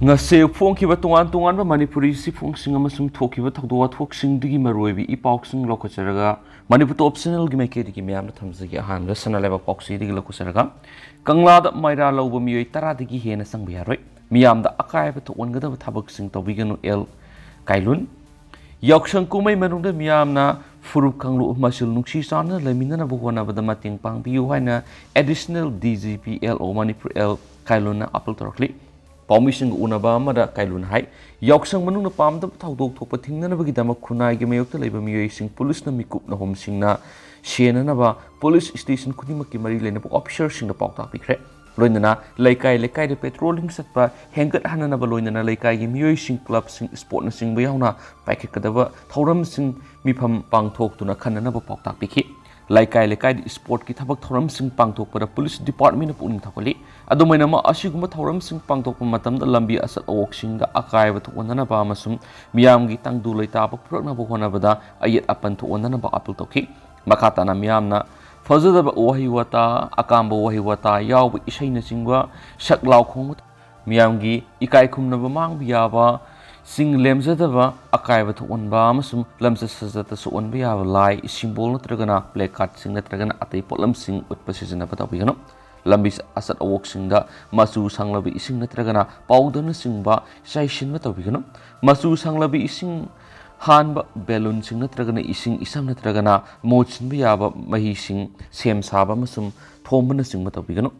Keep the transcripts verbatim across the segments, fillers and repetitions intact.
ꯉꯁꯤ ꯐꯣꯡꯈꯤꯕ ꯇꯣꯉꯥꯟ ꯇꯣꯉꯥꯟꯕ ꯃꯅꯤꯄꯨꯔꯤ ꯆꯦꯐꯣꯡꯁꯤꯡ ꯑꯃꯁꯨꯡ ꯊꯣꯛꯈꯤꯕ ꯊꯧꯗꯣꯛ ꯋꯥꯊꯣꯛꯁꯤꯡꯗꯨꯒꯤ ꯃꯔꯨꯑꯣꯏꯕ ꯏ ꯄꯥꯎꯁꯤꯡ ꯂꯧꯈꯠꯆꯔꯒ ꯃꯅꯤꯄꯨꯔ ꯇꯣꯞ ꯆꯦꯅꯦꯜꯒꯤ ꯃꯥꯏꯀꯩꯗꯒꯤ ꯃꯌꯥꯝꯗ ꯊꯝꯖꯒꯦ꯫ ꯑꯍꯥꯟꯕꯗ ꯁꯅꯥ ꯂꯩꯕꯥꯛ ꯄꯥꯎꯆꯦꯗꯒꯤ ꯂꯧꯈꯠꯆꯔꯒ, ꯀꯪꯂꯥꯗ ꯃꯩꯔꯥ ꯂꯧꯕ ꯃꯤꯑꯣꯏ ꯇꯔꯥꯗꯒꯤ ꯍꯦꯟꯅ ꯆꯪꯕ ꯌꯥꯔꯣꯏ, ꯃꯤꯌꯥꯝꯗ ꯑꯀꯥꯏꯕ ꯊꯣꯛꯍꯟꯒꯗꯕ ꯊꯕꯛꯁꯤꯡ ꯇꯧꯕꯤꯒꯅꯨ, ꯑꯦꯜ ꯀꯥꯏꯂꯨꯟ꯫ ꯌꯥꯎꯁꯪ ꯀꯨꯝꯍꯩ ꯃꯅꯨꯡꯗ ꯃꯤꯌꯥꯝꯅ ꯐꯨꯔꯨꯞ ꯀꯥꯡꯂꯨꯞ ꯃꯁꯦꯜ ꯅꯨꯡꯁꯤ ꯆꯥꯟꯅꯅ ꯂꯩꯃꯤꯟꯅꯅꯕ ꯍꯣꯠꯅꯕꯗ ꯃꯇꯦꯡ ꯄꯥꯡꯕꯤꯌꯨ ꯍꯥꯏꯅ additional D G P L ꯑꯣ ꯃꯅꯤꯄꯨꯔ ꯑꯦꯜ ꯀꯥꯏꯂꯨꯟꯅ ꯑꯥꯄꯤꯜ ꯇꯧꯔꯛꯂꯤ꯫ ꯄꯥꯎꯃꯤꯁꯤꯡꯒ ꯎꯅꯕ ꯑꯃꯗ ꯀꯥꯏꯂꯨꯟ ꯍꯥꯏ, ꯌꯥꯎꯁꯪ ꯃꯅꯨꯡꯗ ꯄꯥꯝꯗꯕ ꯊꯧꯗꯣꯛ ꯊꯣꯛꯄ ꯊꯤꯡꯅꯅꯕꯒꯤꯗꯃꯛ ꯈꯨꯟꯅꯥꯏꯒꯤ ꯃꯥꯌꯣꯛꯇ ꯂꯩꯕ ꯃꯤꯑꯣꯏꯁꯤꯡ ꯄꯨꯂꯤꯁꯅ ꯃꯤꯀꯨꯞ ꯅꯍꯨꯝꯁꯤꯡꯅ ꯁꯦꯟꯅꯅꯕ ꯄꯨꯂꯤꯁ ꯁ꯭ꯇꯦꯁꯟ ꯈꯨꯗꯤꯡꯃꯛꯀꯤ ꯃꯔꯤ ꯂꯩꯅꯕ ꯑꯣꯐꯤꯁꯔꯁꯤꯡꯗ ꯄꯥꯎꯇꯥꯛ ꯄꯤꯈ꯭ꯔꯦ꯫ ꯂꯣꯏꯅꯅ ꯂꯩꯀꯥꯏ ꯂꯩꯀꯥꯏꯗ ꯄꯦꯇ꯭ꯔꯣꯂꯤꯡ ꯆꯠꯄ ꯍꯦꯟꯒꯠꯍꯟꯅꯅꯕ, ꯂꯣꯏꯅꯅ ꯂꯩꯀꯥꯏꯒꯤ ꯃꯤꯑꯣꯏꯁꯤꯡ, ꯀ꯭ꯂꯕꯁꯤꯡ, ꯁ꯭ꯄꯣꯔꯠꯅꯆꯤꯡꯕ ꯌꯥꯎꯅ ꯄꯥꯏꯈꯠꯀꯗꯕ ꯊꯧꯔꯝꯁꯤꯡ ꯃꯤꯐꯝ ꯄꯥꯡꯊꯣꯛꯇꯨꯅ ꯈꯟꯅꯅꯕ ꯄꯥꯎꯇꯥꯛ ꯄꯤꯈꯤ꯫ ꯂꯩꯀꯥꯏ ꯂꯩꯀꯥꯏꯗ ꯁ꯭ꯄꯣꯔꯠꯀꯤ ꯊꯕꯛ ꯊꯧꯔꯝꯁꯤꯡ ꯄꯥꯡꯊꯣꯛꯄꯗ ꯄꯨꯂꯤꯁ ꯗꯤꯄꯥꯔꯠꯃꯦꯟꯅ ꯄꯨꯛꯅꯤꯡ ꯊꯧꯒꯠꯂꯤ꯫ ꯑꯗꯨꯃꯥꯏꯅꯃꯛ, ꯑꯁꯤꯒꯨꯝꯕ ꯊꯧꯔꯝꯁꯤꯡ ꯄꯥꯡꯊꯣꯛꯄ ꯃꯇꯝꯗ ꯂꯝꯕꯤ ꯑꯆꯠ ꯑꯋꯣꯛꯁꯤꯡꯗ ꯑꯀꯥꯏꯕ ꯊꯣꯛꯍꯟꯗꯅꯕ ꯑꯃꯁꯨꯡ ꯃꯤꯌꯥꯝꯒꯤ ꯇꯪꯗꯨ ꯂꯩꯇꯥꯕ ꯄꯨꯔꯛꯅꯕ ꯍꯣꯠꯅꯕꯗ ꯑꯌꯦꯠ ꯑꯄꯟ ꯊꯣꯛꯍꯟꯗꯅꯕ ꯑꯥꯄꯤꯜ ꯇꯧꯈꯤ꯫ ꯃꯈꯥ ꯇꯥꯅ ꯃꯤꯌꯥꯝꯅ ꯐꯖꯗꯕ ꯋꯥꯍꯩ ꯋꯥꯇꯥ, ꯑꯀꯥꯝꯕ ꯋꯥꯍꯩ ꯋꯥꯇꯥ ꯌꯥꯎꯕ ꯏꯁꯩꯅꯆꯤꯡꯕ ꯁꯛ ꯂꯥꯎ ꯈꯣꯡꯕ, ꯃꯤꯌꯥꯝꯒꯤ ꯏꯀꯥꯏ ꯈꯨꯝꯅꯕ ꯃꯥꯡꯕ ꯌꯥꯕ ꯁꯤꯡ ꯂꯦꯝꯖꯗꯕ, ꯑꯀꯥꯏꯕ ꯊꯣꯛꯍꯟꯕ ꯑꯃꯁꯨꯡ ꯂꯝꯆꯠ ꯁꯥꯖꯠꯇ ꯁꯣꯛꯍꯟꯕ ꯌꯥꯕ ꯂꯥꯏ, ꯁꯤꯝꯕꯣꯜ ꯅꯠꯇ꯭ꯔꯒꯅ ꯄ꯭ꯂꯦ ꯀꯥꯔꯗꯁꯤꯡ ꯅꯠꯇ꯭ꯔꯒꯅ ꯑꯇꯩ ꯄꯣꯠꯂꯝꯁꯤꯡ ꯎꯠꯄ ꯁꯤꯖꯤꯟꯅꯕ ꯇꯧꯕꯤꯒꯅꯨ꯫ ꯂꯝꯕꯤ ꯑꯆꯠ ꯑꯋꯣꯛꯁꯤꯡꯗ ꯃꯆꯨ ꯁꯪꯂꯕ ꯏꯁꯤꯡ ꯅꯠꯇ꯭ꯔꯒꯅ ꯄꯥꯎꯗꯔꯅꯆꯤꯡꯕ ꯆꯥꯏꯁꯤꯟꯕ ꯇꯧꯕꯤꯒꯅꯨ꯫ ꯃꯆꯨ ꯁꯪꯂꯕ ꯏꯁꯤꯡ ꯍꯥꯟꯕ ꯕꯦꯂꯨꯟꯁꯤꯡ ꯅꯠꯇ꯭ꯔꯒꯅ ꯏꯁꯤꯡ ꯏꯆꯝ ꯅꯠꯇ꯭ꯔꯒꯅ ꯃꯣꯠꯁꯤꯟꯕ ꯌꯥꯕ ꯃꯍꯤꯁꯤꯡ ꯁꯦꯝ ꯁꯥꯕ ꯑꯃꯁꯨꯡ ꯊꯣꯝꯕꯅꯆꯤꯡꯕ ꯇꯧꯕꯤꯒꯅꯨ꯫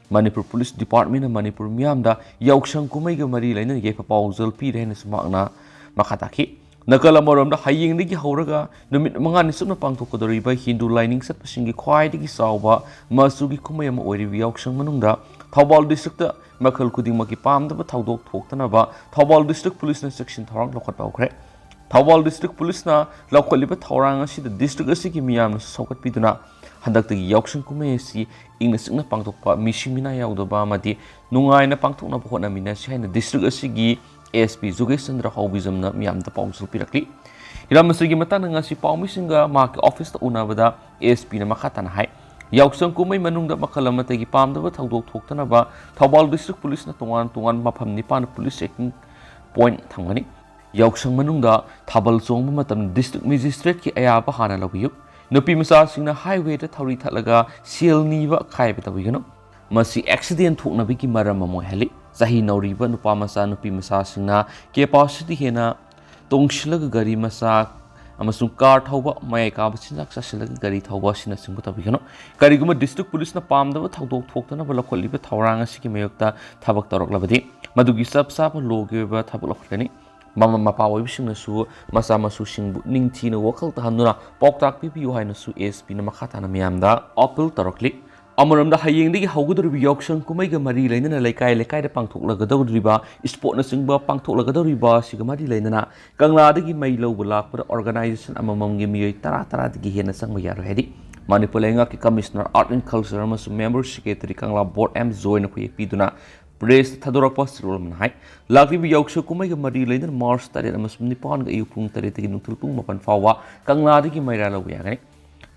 ꯃꯅꯤꯄꯨꯔ ꯄꯨꯂꯤꯁ ꯗꯤꯄꯥꯔꯠꯃꯦꯟꯅ ꯃꯅꯤꯄꯨꯔ ꯃꯤꯌꯥꯝꯗ ꯌꯥꯎꯁꯪ ꯀꯨꯝꯍꯩꯒ ꯃꯔꯤ ꯂꯩꯅꯅ ꯌꯥꯏꯐ ꯄꯥꯎꯖꯦꯜ ꯄꯤꯔꯦ ꯍꯥꯏꯅꯁꯨ ꯃꯍꯥꯛꯅ ꯃꯈꯥ ꯇꯥꯈꯤ꯫ ꯅꯥꯀꯜ ꯑꯃꯔꯣꯝꯗ, ꯍꯌꯦꯡꯗꯒꯤ ꯍꯧꯔꯒ ꯅꯨꯃꯤꯠ ꯃꯉꯥꯅꯤ ꯆꯨꯞꯅ ꯄꯥꯡꯊꯣꯛꯀꯗꯧꯔꯤꯕ ꯍꯤꯟꯗꯨ ꯂꯥꯏꯅꯤꯡ ꯆꯠꯄꯁꯤꯡꯒꯤ ꯈ꯭ꯋꯥꯏꯗꯒꯤ ꯆꯥꯎꯕ ꯃꯆꯨꯒꯤ ꯀꯨꯝꯍꯩ ꯑꯃ ꯑꯣꯏꯔꯤꯕ ꯌꯥꯎꯁꯪ ꯃꯅꯨꯡꯗ ꯊꯧꯕꯥꯜ ꯗꯤꯁꯇ꯭ꯔꯤꯛꯇ ꯃꯈꯜ ꯈꯨꯗꯤꯡꯃꯛꯀꯤ ꯄꯥꯝꯗꯕ ꯊꯧꯗꯣꯛ ꯊꯣꯛꯇꯅꯕ ꯊꯧꯕꯥꯜ ꯗꯤꯁꯇ꯭ꯔꯤꯛ ꯄꯨꯂꯤꯁꯅ ꯆꯦꯛꯁꯤꯟ ꯊꯧꯔꯥꯡ ꯂꯧꯈꯠꯄ ꯍꯧꯈ꯭ꯔꯦ꯫ ꯊꯧꯕꯥꯜ ꯗꯤꯁꯇ꯭ꯔꯤꯛ ꯄꯨꯂꯤꯁꯅ ꯂꯧꯈꯠꯂꯤꯕ ꯊꯧꯔꯥꯡ ꯑꯁꯤꯗ ꯗꯤꯁꯇ꯭ꯔꯤꯛ ꯑꯁꯤꯒꯤ ꯃꯤꯌꯥꯝꯅꯁꯨ ꯁꯧꯒꯠꯄꯤꯗꯨꯅ ꯍꯟꯗꯛꯇꯒꯤ ꯌꯥꯎꯁꯪ ꯀꯨꯝꯍꯩ ꯑꯁꯤ ꯏꯪꯅ ꯆꯤꯛꯅ ꯄꯥꯡꯊꯣꯛꯄ, ꯃꯤꯁꯤ ꯃꯤꯅꯥ ꯌꯥꯎꯗꯕ ꯑꯃꯗꯤ ꯅꯨꯡꯉꯥꯏꯅ ꯄꯥꯡꯊꯣꯛꯅꯕ ꯍꯣꯠꯅꯃꯤꯟꯅꯁꯤ ꯍꯥꯏꯅ ꯗꯤꯁꯇ꯭ꯔꯤꯛ ꯑꯁꯤꯒꯤ ꯑꯦꯁ ꯄꯤ ꯖꯨꯒꯦꯁ ꯆꯟꯗ꯭ꯔ ꯍꯥꯎꯕꯤꯖꯝꯅ ꯃꯤꯌꯥꯝꯗ ꯄꯥꯎꯖꯦꯜ ꯄꯤꯔꯛꯂꯤ꯫ ꯍꯤꯔꯝ ꯑꯁꯤꯒꯤ ꯃꯇꯥꯡꯗ ꯉꯁꯤ ꯄꯥꯎꯃꯤꯁꯤꯡꯒ ꯃꯍꯥꯛꯀꯤ ꯑꯣꯐꯤꯁꯇ ꯎꯅꯕꯗ ꯑꯦꯁ ꯄꯤꯅ ꯃꯈꯥ ꯇꯥꯅ ꯍꯥꯏ, ꯌꯥꯎꯁꯪ ꯀꯨꯝꯍꯩ ꯃꯅꯨꯡꯗ ꯃꯈꯜ ꯑꯃꯠꯇꯒꯤ ꯄꯥꯝꯗꯕ ꯊꯧꯗꯣꯛ ꯊꯣꯛꯇꯅꯕ ꯊꯧꯕꯥꯜ ꯗꯤꯁꯇ꯭ꯔꯤꯛ ꯄꯨꯂꯤꯁꯅ ꯇꯣꯉꯥꯟ ꯇꯣꯉꯥꯟꯕ ꯃꯐꯝ ꯅꯤꯄꯥꯟꯗ ꯄꯨꯂꯤꯁ ꯆꯦꯛꯀꯤꯡ ꯄꯣꯏꯟꯠ ꯊꯝꯒꯅꯤ꯫ ꯌꯥꯎꯁꯪ ꯃꯅꯨꯡꯗ ꯊꯥꯕꯜ ꯆꯣꯡꯕ ꯃꯇꯝꯗ ꯗꯤꯁꯇ꯭ꯔꯤꯛ ꯃꯦꯖꯤꯁꯇ꯭ꯔꯦꯠꯀꯤ ꯑꯌꯥꯕ ꯍꯥꯟꯅ ꯂꯧꯕꯤꯌꯨ꯫ ꯅꯨꯄꯤ ꯃꯆꯥꯁꯤꯡꯅ ꯍꯥꯏꯋꯦꯗ ꯊꯧꯔꯤ ꯊꯠꯂꯒ ꯁꯦꯜ ꯅꯤꯕ ꯈꯥꯏꯕ ꯇꯧꯕꯤꯒꯅꯨ꯫ ꯃꯁꯤ ꯑꯦꯛꯁꯤꯗꯦꯟ ꯊꯣꯛꯅꯕꯒꯤ ꯃꯔꯝ ꯑꯃ ꯑꯣꯏꯍꯜꯂꯤ꯫ ꯆꯍꯤ ꯅꯧꯔꯤꯕ ꯅꯨꯄꯥ ꯃꯆꯥ, ꯅꯨꯄꯤ ꯃꯆꯥꯁꯤꯡꯅ ꯀꯦꯄꯥꯁꯤꯇꯤ ꯍꯦꯟꯅ ꯇꯣꯡꯁꯤꯜꯂꯒ ꯒꯥꯔꯤ ꯃꯆꯥ ꯑꯃꯁꯨꯡ ꯀꯥꯔ ꯊꯧꯕ, ꯃꯌꯥꯏ ꯀꯥꯕ ꯆꯤꯟꯖꯥꯛ ꯆꯥꯁꯤꯜꯂꯒ ꯒꯥꯔꯤ ꯊꯧꯕ ꯑꯁꯤꯅꯆꯤꯡꯕ ꯇꯧꯕꯤꯒꯅꯨ꯫ ꯀꯔꯤꯒꯨꯝꯕ ꯗꯤꯁꯇ꯭ꯔꯤꯛ ꯄꯨꯂꯤꯁꯅ ꯄꯥꯝꯗꯕ ꯊꯧꯗꯣꯛ ꯊꯣꯛꯇꯅꯕ ꯂꯧꯈꯠꯂꯤꯕ ꯊꯧꯔꯥꯡ ꯑꯁꯤꯒꯤ ꯃꯥꯌꯣꯛꯇ ꯊꯕꯛ ꯇꯧꯔꯛꯂꯕꯗꯤ, ꯃꯗꯨꯒꯤ ꯆꯞ ꯆꯥꯕ ꯂꯣꯒꯤ ꯑꯣꯏꯕ ꯊꯕꯛ ꯂꯧꯈꯠꯀꯅꯤ꯫ ꯃꯃꯥ ꯃꯄꯥ ꯑꯣꯏꯕꯁꯤꯡꯅꯁꯨ ꯃꯆꯥ ꯃꯁꯨꯁꯤꯡꯕꯨ ꯅꯤꯡꯊꯤꯅ ꯋꯥꯈꯜ ꯇꯥꯍꯟꯗꯨꯅ ꯄꯥꯎꯇꯥꯛ ꯄꯤꯕꯤꯌꯨ ꯍꯥꯏꯅꯁꯨ ꯑꯦꯁ ꯄꯤꯅ ꯃꯈꯥ ꯇꯥꯅ ꯃꯤꯌꯥꯝꯗ ꯑꯥꯄꯤꯜ ꯇꯧꯔꯛꯂꯤ꯫ ꯑꯃꯔꯣꯝꯗ, ꯍꯌꯦꯡꯗꯒꯤ ꯍꯧꯒꯗꯧꯔꯤꯕ ꯌꯥꯎꯁꯪ ꯀꯨꯝꯍꯩꯒ ꯃꯔꯤ ꯂꯩꯅꯅ ꯂꯩꯀꯥꯏ ꯂꯩꯀꯥꯏꯗ ꯄꯥꯡꯊꯣꯛꯂꯒꯗꯧꯔꯤꯕ ꯏꯁꯄꯣꯔꯠꯅꯆꯤꯡꯕ ꯄꯥꯡꯊꯣꯛꯂꯒꯗꯧꯔꯤꯕ ꯑꯁꯤꯒ ꯃꯔꯤ ꯂꯩꯅꯅ ꯀꯪꯂꯥꯗꯒꯤ ꯃꯩ ꯂꯧꯕ ꯂꯥꯛꯄꯗ ꯑꯣꯔꯒꯅꯥꯏꯖꯦꯁꯟ ꯑꯃꯃꯝꯒꯤ ꯃꯤꯑꯣꯏ ꯇꯔꯥ ꯇꯔꯥꯗꯒꯤ ꯍꯦꯟꯅ ꯆꯪꯕ ꯌꯥꯔꯣꯏ ꯍꯥꯏꯔꯤ꯫ ꯃꯅꯤꯄꯨꯔ ꯂꯩꯉꯥꯛꯀꯤ ꯀꯃꯤꯁꯅꯔ ꯑꯥꯔꯠ ꯑꯦꯟ ꯀꯜꯆꯔ ꯑꯃꯁꯨꯡ ꯃꯦꯝꯕꯔ ꯁꯦꯀ꯭ꯔꯦꯇꯔꯤ ꯀꯪꯂꯥ ꯕꯣꯔꯗ ꯑꯦꯝ ꯖꯣꯏꯅ ꯈꯨꯌꯦꯛ ꯄꯤꯗꯨꯅ ꯄ꯭ꯔꯦꯁꯇ ꯊꯥꯗꯣꯔꯛꯄ ꯆꯦꯔꯣꯜ ꯑꯃꯅ ꯍꯥꯏ, ꯂꯥꯛꯂꯤꯕ ꯌꯥꯎꯁꯪ ꯀꯨꯝꯍꯩꯒ ꯃꯔꯤ ꯂꯩꯅꯅ ꯃꯥꯔꯆ ꯇꯔꯦꯠ ꯑꯃꯁꯨꯡ ꯅꯤꯄꯥꯟꯒ ꯑꯌꯨꯛ ꯄꯨꯡ ꯇꯔꯦꯠꯇꯒꯤ ꯅꯨꯡꯊꯤꯜ ꯄꯨꯡ ꯃꯥꯄꯟ ꯐꯥꯎꯕ ꯀꯪꯂꯥꯗꯒꯤ ꯃꯩꯔꯥ ꯂꯧꯕ ꯌꯥꯒꯅꯤ꯫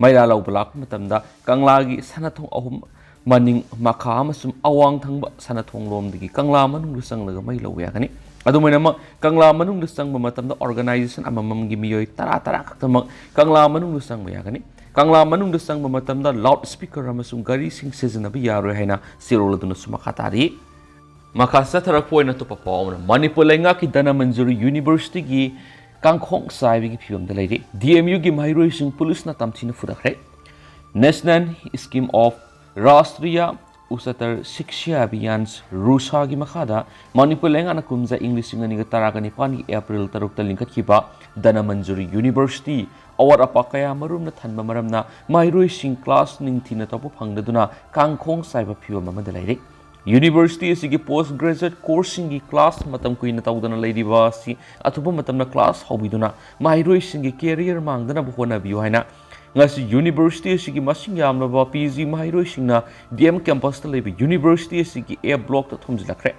ꯃꯩꯔꯥ ꯂꯧꯕ ꯂꯥꯛꯄ ꯃꯇꯝꯗ ꯀꯪꯂꯥꯒꯤ ꯁꯅꯥꯊꯣꯡ ꯑꯍꯨꯝ, ꯃꯅꯤꯡ, ꯃꯈꯥ ꯑꯃꯁꯨꯡ ꯑꯋꯥꯡ ꯊꯪꯕ ꯁꯅꯥꯊꯣꯡ ꯂꯣꯝꯗꯒꯤ ꯀꯪꯂꯥ ꯃꯅꯨꯡꯗ ꯆꯪꯂꯒ ꯃꯩ ꯂꯧꯕ ꯌꯥꯒꯅꯤ꯫ ꯑꯗꯨꯃꯥꯏꯅꯃꯛ, ꯀꯪꯂꯥ ꯃꯅꯨꯡꯗ ꯆꯪꯕ ꯃꯇꯝꯗ ꯑꯣꯔꯒꯅꯥꯏꯖꯦꯁꯟ ꯑꯃꯃꯝꯒꯤ ꯃꯤꯑꯣꯏ ꯇꯔꯥ ꯇꯔꯥ ꯈꯛꯇꯃꯛ ꯀꯪꯂꯥ ꯃꯅꯨꯡꯗ ꯆꯪꯕ ꯌꯥꯒꯅꯤ꯫ ꯀꯪꯂꯥ ꯃꯅꯨꯡꯗ ꯆꯪꯕ ꯃꯇꯝꯗ ꯂꯥꯎꯗ ꯁ꯭ꯄꯤꯀꯔ ꯑꯃꯁꯨꯡ ꯒꯥꯔꯤꯁꯤꯡ ꯁꯤꯖꯤꯟꯅꯕ ꯌꯥꯔꯣꯏ ꯍꯥꯏꯅ ꯆꯦꯔꯣꯜ ꯑꯗꯨꯅꯁꯨ ꯃꯈꯥ ꯇꯥꯔꯤ꯫ ꯃꯈꯥ ꯆꯠꯊꯔꯛꯄ ꯑꯣꯏꯅ ꯑꯇꯣꯞꯄ ꯄꯥꯎ ꯑꯃꯅ, ꯃꯅꯤꯄꯨꯔ ꯂꯩꯉꯥꯛꯀꯤ ꯙꯅꯃꯟꯖꯨꯔꯤ ꯌꯨꯅꯤꯚꯔꯁꯤꯇꯤꯒꯤ ꯀꯥꯡꯈꯣꯡ ꯆꯥꯏꯕꯒꯤ ꯐꯤꯕꯝꯗ ꯂꯩꯔꯤ꯫ ꯗꯤ ꯑꯦꯝ ꯌꯨꯒꯤ ꯃꯍꯩꯔꯣꯏꯁꯤꯡ ꯄꯨꯂꯤꯁꯅ ꯇꯝꯊꯤꯅ ꯐꯨꯗꯈ꯭ꯔꯦ꯫ National Scheme of Rashtriya Utsatar Shiksha Abhiyan, ꯔꯨꯁꯥꯒꯤ ꯃꯈꯥꯗ ꯃꯅꯤꯄꯨꯔ ꯂꯩꯉꯥꯛꯅ ꯀꯨꯝꯖꯥ ꯏꯪ ꯂꯤꯁꯤꯡ ꯑꯅꯤꯒ ꯇꯔꯥꯒ ꯅꯤꯄꯥꯟꯒꯤ ꯑꯦꯄ꯭ꯔꯤꯜ ꯇꯔꯨꯛꯇ ꯂꯤꯡꯈꯠꯈꯤꯕ ꯙꯅꯃꯟꯖꯨꯔꯤ ꯌꯨꯅꯤꯚꯔꯁꯤꯇꯤ ꯑꯋꯥꯠ ꯑꯄꯥ ꯀꯌꯥ ꯃꯔꯨꯝꯅ ꯊꯟꯕ ꯃꯔꯝꯅ ꯃꯍꯩꯔꯣꯏꯁꯤꯡ ꯀ꯭ꯂꯥꯁ ꯅꯤꯡꯊꯤꯅ ꯇꯧꯕ ꯐꯪꯗꯗꯨꯅ ꯀꯥꯡꯈꯣꯡ ꯆꯥꯏꯕ ꯐꯤꯕꯝ ꯑꯃꯗ ꯂꯩꯔꯤ꯫ ꯌꯨꯅꯤꯚꯔꯁꯤꯇꯤ ꯑꯁꯤꯒꯤ ꯄꯣꯁ ꯒ꯭ꯔꯦꯖꯨꯑꯦꯠ ꯀꯣꯔꯁꯁꯤꯡꯒꯤ ꯀ꯭ꯂꯥꯁ ꯃꯇꯝ ꯀꯨꯏꯅ ꯇꯧꯗꯅ ꯂꯩꯔꯤꯕ ꯑꯁꯤ ꯑꯊꯨꯕ ꯃꯇꯝꯗ ꯀ꯭ꯂꯥꯁ ꯍꯧꯕꯤꯗꯨꯅ ꯃꯍꯩꯔꯣꯏꯁꯤꯡꯒꯤ ꯀꯦꯔꯤꯌꯔ ꯃꯥꯡꯗꯅꯕ ꯍꯣꯠꯅꯕꯤꯌꯨ ꯍꯥꯏꯅ ꯉꯁꯤ ꯌꯨꯅꯤꯚꯔꯁꯤꯇꯤ ꯑꯁꯤꯒꯤ ꯃꯁꯤꯡ ꯌꯥꯝꯂꯕ ꯄꯤ ꯖꯤ ꯃꯍꯩꯔꯣꯏꯁꯤꯡꯅ ꯗꯤ ꯑꯦꯝ ꯀꯦꯝꯄꯁꯇ ꯂꯩꯕ ꯌꯨꯅꯤꯚꯔꯁꯤꯇꯤ ꯑꯁꯤꯒꯤ ꯑꯦ ꯕ꯭ꯂꯣꯛꯇ ꯊꯣꯝꯖꯤꯜꯂꯛꯈ꯭ꯔꯦ꯫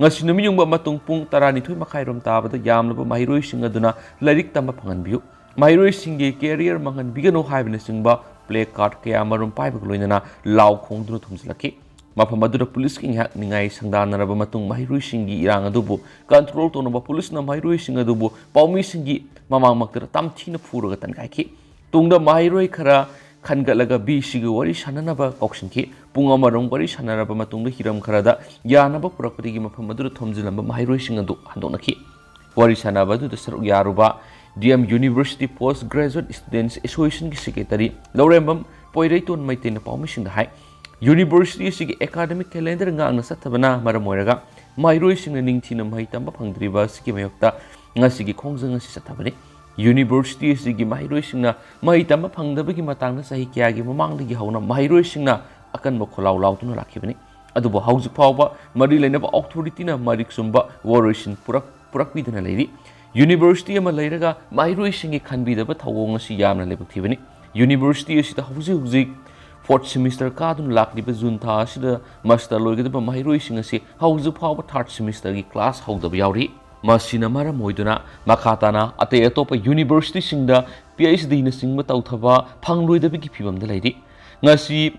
ꯉꯁꯤ ꯅꯨꯃꯤꯠ ꯌꯨꯡꯕ ꯃꯇꯨꯡ ꯄꯨꯡ ꯇꯔꯥꯅꯤꯊꯣꯏ ꯃꯈꯥꯏꯔꯣꯝ ꯇꯥꯕꯗ ꯌꯥꯝꯂꯕ ꯃꯍꯩꯔꯣꯏꯁꯤꯡ ꯑꯗꯨꯅ ꯂꯥꯏꯔꯤꯛ ꯇꯝꯕ ꯐꯪꯍꯟꯕꯤꯌꯨ, ꯃꯍꯩꯔꯣꯏꯁꯤꯡꯒꯤ ꯀꯦꯔꯤꯌꯔ ꯃꯥꯡꯍꯟꯕꯤꯒꯅꯨ ꯍꯥꯏꯕꯅꯆꯤꯡꯕ ꯄ꯭ꯂꯦ ꯀꯥꯔꯗ ꯀꯌꯥ ꯃꯔꯨꯝ ꯄꯥꯏꯕꯒ ꯂꯣꯏꯅꯅ ꯂꯥꯎ ꯈꯣꯡꯗꯨꯅ ꯊꯨꯝꯖꯤꯜꯂꯛꯈꯤ꯫ ꯃꯐꯝ ꯑꯗꯨꯗ ꯄꯨꯂꯤꯁꯀꯤ ꯉꯥꯏꯍꯥꯛ ꯅꯤꯡꯉꯥꯏ ꯁꯪꯗꯥꯟꯅꯔꯕ ꯃꯇꯨꯡ ꯃꯍꯩꯔꯣꯏꯁꯤꯡꯒꯤ ꯏꯔꯥꯡ ꯑꯗꯨꯕꯨ ꯀꯟꯇ꯭ꯔꯣꯜ ꯇꯧꯅꯕ ꯄꯨꯂꯤꯁꯅ ꯃꯍꯩꯔꯣꯏꯁꯤꯡ ꯑꯗꯨꯕꯨ ꯄꯥꯎꯃꯤꯁꯤꯡꯒꯤ ꯃꯃꯥꯡꯃꯛꯇꯗ ꯇꯝꯊꯤꯅ ꯐꯨꯔꯒ ꯇꯟꯈꯥꯏꯈꯤ꯫ ꯇꯨꯡꯗ ꯃꯍꯩꯔꯣꯏ ꯈꯔ ꯈꯟꯒꯠꯂꯒ ꯕꯤ ꯁꯤꯒꯤ ꯋꯥꯔꯤ ꯁꯥꯟꯅꯅꯕ ꯀꯧꯁꯤꯟꯈꯤ꯫ ꯄꯨꯡ ꯑꯃꯔꯣꯝ ꯋꯥꯔꯤ ꯁꯥꯟꯅꯔꯕ ꯃꯇꯨꯡꯗ ꯍꯤꯔꯝ ꯈꯔꯗ ꯌꯥꯅꯕ ꯄꯨꯔꯛꯄꯗꯒꯤ ꯃꯐꯝ ꯑꯗꯨꯗ ꯊꯣꯝꯖꯤꯜꯂꯝꯕ ꯃꯍꯩꯔꯣꯏꯁꯤꯡ ꯑꯗꯨ ꯍꯟꯗꯣꯛꯅꯈꯤ꯫ ꯋꯥꯔꯤ ꯁꯥꯟꯅꯕ ꯑꯗꯨꯗ ꯁꯔꯨꯛ ꯌꯥꯔꯨꯕ D M University Post Graduate Students Association ꯒꯤ ꯁꯦꯀ꯭ꯔꯦꯇꯔꯤ ꯂꯧꯔꯦꯝꯕꯝ ꯄꯣꯏꯔꯩꯇꯣꯟ ꯃꯩꯇꯩꯅ ꯄꯥꯎꯃꯤꯁꯤꯡꯗ ꯍꯥꯏ, ꯌꯨꯅꯤꯚꯔꯁꯤꯇꯤ ꯑꯁꯤꯒꯤ ꯑꯦꯀꯥꯗꯃꯤꯛ ꯀꯦꯂꯦꯟꯗꯔ ꯉꯥꯛꯅ ꯆꯠꯇꯕꯅ ꯃꯔꯝ ꯑꯣꯏꯔꯒ ꯃꯍꯩꯔꯣꯏꯁꯤꯡꯅ ꯅꯤꯡꯊꯤꯅ ꯃꯍꯩ ꯇꯝꯕ ꯐꯪꯗ꯭ꯔꯤꯕ ꯑꯁꯤꯒꯤ ꯃꯥꯌꯣꯛꯇ ꯉꯁꯤꯒꯤ ꯈꯣꯡꯖꯪ ꯑꯁꯤ ꯆꯠꯊꯕꯅꯤ꯫ ꯌꯨꯅꯤꯚꯔꯁꯤꯇꯤ ꯑꯁꯤꯒꯤ ꯃꯍꯩꯔꯣꯏꯁꯤꯡꯅ ꯃꯍꯩ ꯇꯝꯕ ꯐꯪꯗꯕꯒꯤ ꯃꯇꯥꯡꯗ ꯆꯍꯤ ꯀꯌꯥꯒꯤ ꯃꯃꯥꯡꯗꯒꯤ ꯍꯧꯅ ꯃꯍꯩꯔꯣꯏꯁꯤꯡꯅ ꯑꯀꯟꯕ ꯈꯣꯜꯂꯥꯎ ꯂꯥꯎꯗꯨꯅ ꯂꯥꯛꯈꯤꯕꯅꯤ꯫ ꯑꯗꯨꯕꯨ ꯍꯧꯖꯤꯛ ꯐꯥꯎꯕ ꯃꯔꯤ ꯂꯩꯅꯕ ꯑꯣꯊꯣꯔꯤꯇꯤꯅ ꯃꯔꯤꯛ ꯆꯨꯝꯕ ꯋꯥꯔꯣꯏꯁꯤꯟ ꯄꯨꯔꯛ-, ꯄꯨꯔꯛꯄꯤꯗꯅ ꯂꯩꯔꯤ꯫ ꯌꯨꯅꯤꯚꯔꯁꯤꯇꯤ ꯑꯃ ꯂꯩꯔꯒ ꯃꯍꯩꯔꯣꯏꯁꯤꯡꯒꯤ ꯈꯟꯕꯤꯗꯕ ꯊꯧꯑꯣꯡ ꯑꯁꯤ ꯌꯥꯝꯅ ꯂꯥꯏꯕꯛ ꯊꯤꯕꯅꯤ꯫ ꯌꯨꯅꯤꯚꯔꯁꯤꯇꯤ ꯑꯁꯤꯗ ꯍꯧꯖꯤꯛ ꯍꯧꯖꯤꯛ ꯐꯣꯔꯠ ꯁꯦꯃꯤꯁꯇꯔ ꯀꯥꯗꯨꯅ ꯂꯥꯛꯂꯤꯕ ꯖꯨꯟ ꯊꯥ ꯑꯁꯤꯗ ꯃꯥꯁꯇꯔ ꯂꯣꯏꯒꯗꯕ ꯃꯍꯩꯔꯣꯏꯁꯤꯡ ꯑꯁꯤ ꯍꯧꯖꯤꯛ ꯐꯥꯎꯕ ꯊꯥꯔꯠ ꯁꯦꯃꯤꯁꯇꯔꯒꯤ ꯀ꯭ꯂꯥꯁ ꯍꯧꯗꯕ ꯌꯥꯎꯔꯤ꯫ ꯃꯁꯤꯅ ꯃꯔꯝ ꯑꯣꯏꯗꯨꯅ ꯃꯈꯥ ꯇꯥꯅ ꯑꯇꯩ ꯑꯇꯣꯞꯄ ꯌꯨꯅꯤꯚꯔꯁꯤꯇꯤꯁꯤꯡꯗ ꯄꯤ ꯑꯩꯆ ꯗꯤꯅꯆꯤꯡꯕ ꯇꯧꯊꯕ ꯐꯪꯂꯣꯏꯗꯕꯒꯤ ꯐꯤꯕꯝꯗ ꯂꯩꯔꯤ꯫ ꯉꯁꯤ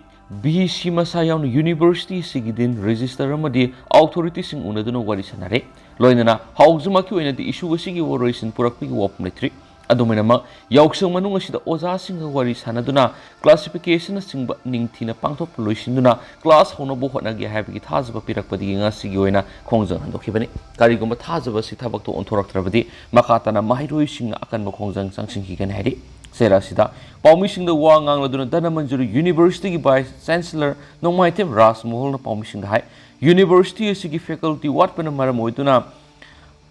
ꯚꯤ ꯁꯤ ꯃꯁꯥ ꯌꯥꯎꯅ ꯌꯨꯅꯤꯚꯔꯁꯤꯇꯤ ꯑꯁꯤꯒꯤ ꯗꯤꯟ ꯔꯦꯖꯤꯁꯇꯔ ꯑꯃꯗꯤ ꯑꯣꯊꯣꯔꯤꯇꯤꯁꯤꯡ ꯎꯅꯗꯨꯅ ꯋꯥꯔꯤ ꯁꯥꯟꯅꯔꯦ꯫ ꯂꯣꯏꯅꯅ ꯍꯧꯖꯤꯛꯃꯛꯀꯤ ꯑꯣꯏꯅꯗꯤ ꯏꯁꯨ ꯑꯁꯤꯒꯤ ꯋꯥꯔꯣꯏꯁꯤꯟ ꯄꯨꯔꯛꯄꯒꯤ ꯋꯥꯐꯝ ꯂꯩꯇ꯭ꯔꯤ꯫ ꯑꯗꯨꯃꯥꯏꯅꯃꯛ ꯌꯥꯎꯁꯪ ꯃꯅꯨꯡ ꯑꯁꯤꯗ ꯑꯣꯖꯥꯁꯤꯡꯒ ꯋꯥꯔꯤ ꯁꯥꯟꯅꯗꯨꯅ ꯀ꯭ꯂꯥꯁꯤꯐꯤꯀꯦꯁꯟꯅꯆꯤꯡꯕ ꯅꯤꯡꯊꯤꯅ ꯄꯥꯡꯊꯣꯛꯄ ꯂꯣꯏꯁꯤꯟꯗꯨꯅ ꯀ꯭ꯂꯥꯁ ꯍꯧꯅꯕ ꯍꯣꯠꯅꯒꯦ ꯍꯥꯏꯕꯒꯤ ꯊꯥꯖꯕ ꯄꯤꯔꯛꯄꯗꯒꯤ ꯉꯁꯤꯒꯤ ꯑꯣꯏꯅ ꯈꯣꯡꯖꯪ ꯍꯟꯗꯣꯛꯈꯤꯕꯅꯤ꯫ ꯀꯔꯤꯒꯨꯝꯕ ꯊꯥꯖꯕ ꯑꯁꯤ ꯊꯕꯛꯇ ꯑꯣꯟꯊꯣꯔꯛꯇ꯭ꯔꯕꯗꯤ ꯃꯈꯥ ꯇꯥꯅ ꯃꯍꯩꯔꯣꯏꯁꯤꯡꯅ ꯑꯀꯟꯕ ꯈꯣꯡꯖꯪ ꯆꯪꯁꯤꯟꯈꯤꯒꯅꯤ ꯍꯥꯏꯔꯤ꯫ ꯆꯦꯔꯥ ꯑꯁꯤꯗ ꯄꯥꯎꯃꯤꯁꯤꯡꯗ ꯋꯥ ꯉꯥꯡꯂꯗꯨꯅ ꯙꯅꯃꯟꯖꯨꯔꯤ ꯌꯨꯅꯤꯚꯔꯁꯤꯇꯤꯒꯤ ꯚꯥꯏꯁ ꯆꯥꯟꯁꯦꯂꯔ ꯅꯣꯡꯃꯥꯏꯊꯦꯝ ꯔꯥꯖꯃꯣꯍꯜꯅ ꯄꯥꯎꯃꯤꯁꯤꯡꯗ ꯍꯥꯏ, ꯌꯨꯅꯤꯚꯔꯁꯤꯇꯤ ꯑꯁꯤꯒꯤ ꯐꯦꯀꯜꯇꯤ ꯋꯥꯠꯄꯅ ꯃꯔꯝ ꯑꯣꯏꯗꯨꯅ